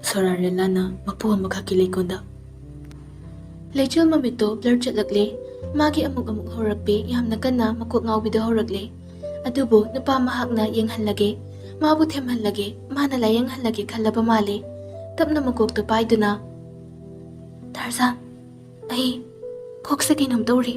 ꯁꯣꯔꯥꯔꯦꯂꯥꯅ ꯃꯄꯨ ꯑꯃꯈꯛꯀꯤ ꯂꯩꯀꯣꯜꯗ꯫ ꯂꯩꯆꯦꯜ ꯃꯃꯤꯠꯇꯣ ꯕ꯭ꯂꯔ ꯆꯠꯂꯛꯂꯦ꯫ ꯃꯥꯒꯤ ꯑꯃꯨꯛ ꯑꯃꯨꯛ ꯍꯧꯔꯛꯄꯤ ꯌꯥꯝꯅ ꯀꯟꯅ ꯃꯀꯣꯛ ꯉꯥꯎꯕꯤꯗꯣ ꯍꯧꯔꯛꯂꯦ꯫ ꯑꯗꯨꯕꯨ ꯅꯨꯄꯥ ꯃꯍꯥꯛꯅ ꯌꯦꯡꯍꯜꯂꯒꯦ, ꯃꯥꯕꯨ ꯊꯦꯝꯍꯜꯂꯒꯦ, ꯃꯥꯅ ꯂꯥꯌꯦꯡꯍꯜꯂꯒꯦ ꯈꯜꯂꯕ ꯃꯥꯜꯂꯦ꯫ ꯇꯞꯅ ꯃꯀꯣꯛꯇꯣ ꯄꯥꯏꯗꯨꯅ, "ꯇꯥꯔꯖꯥꯟ, ꯑꯩ ꯀꯣꯛꯁꯦ ꯀꯩꯅꯣꯝ ꯇꯧꯔꯤ꯫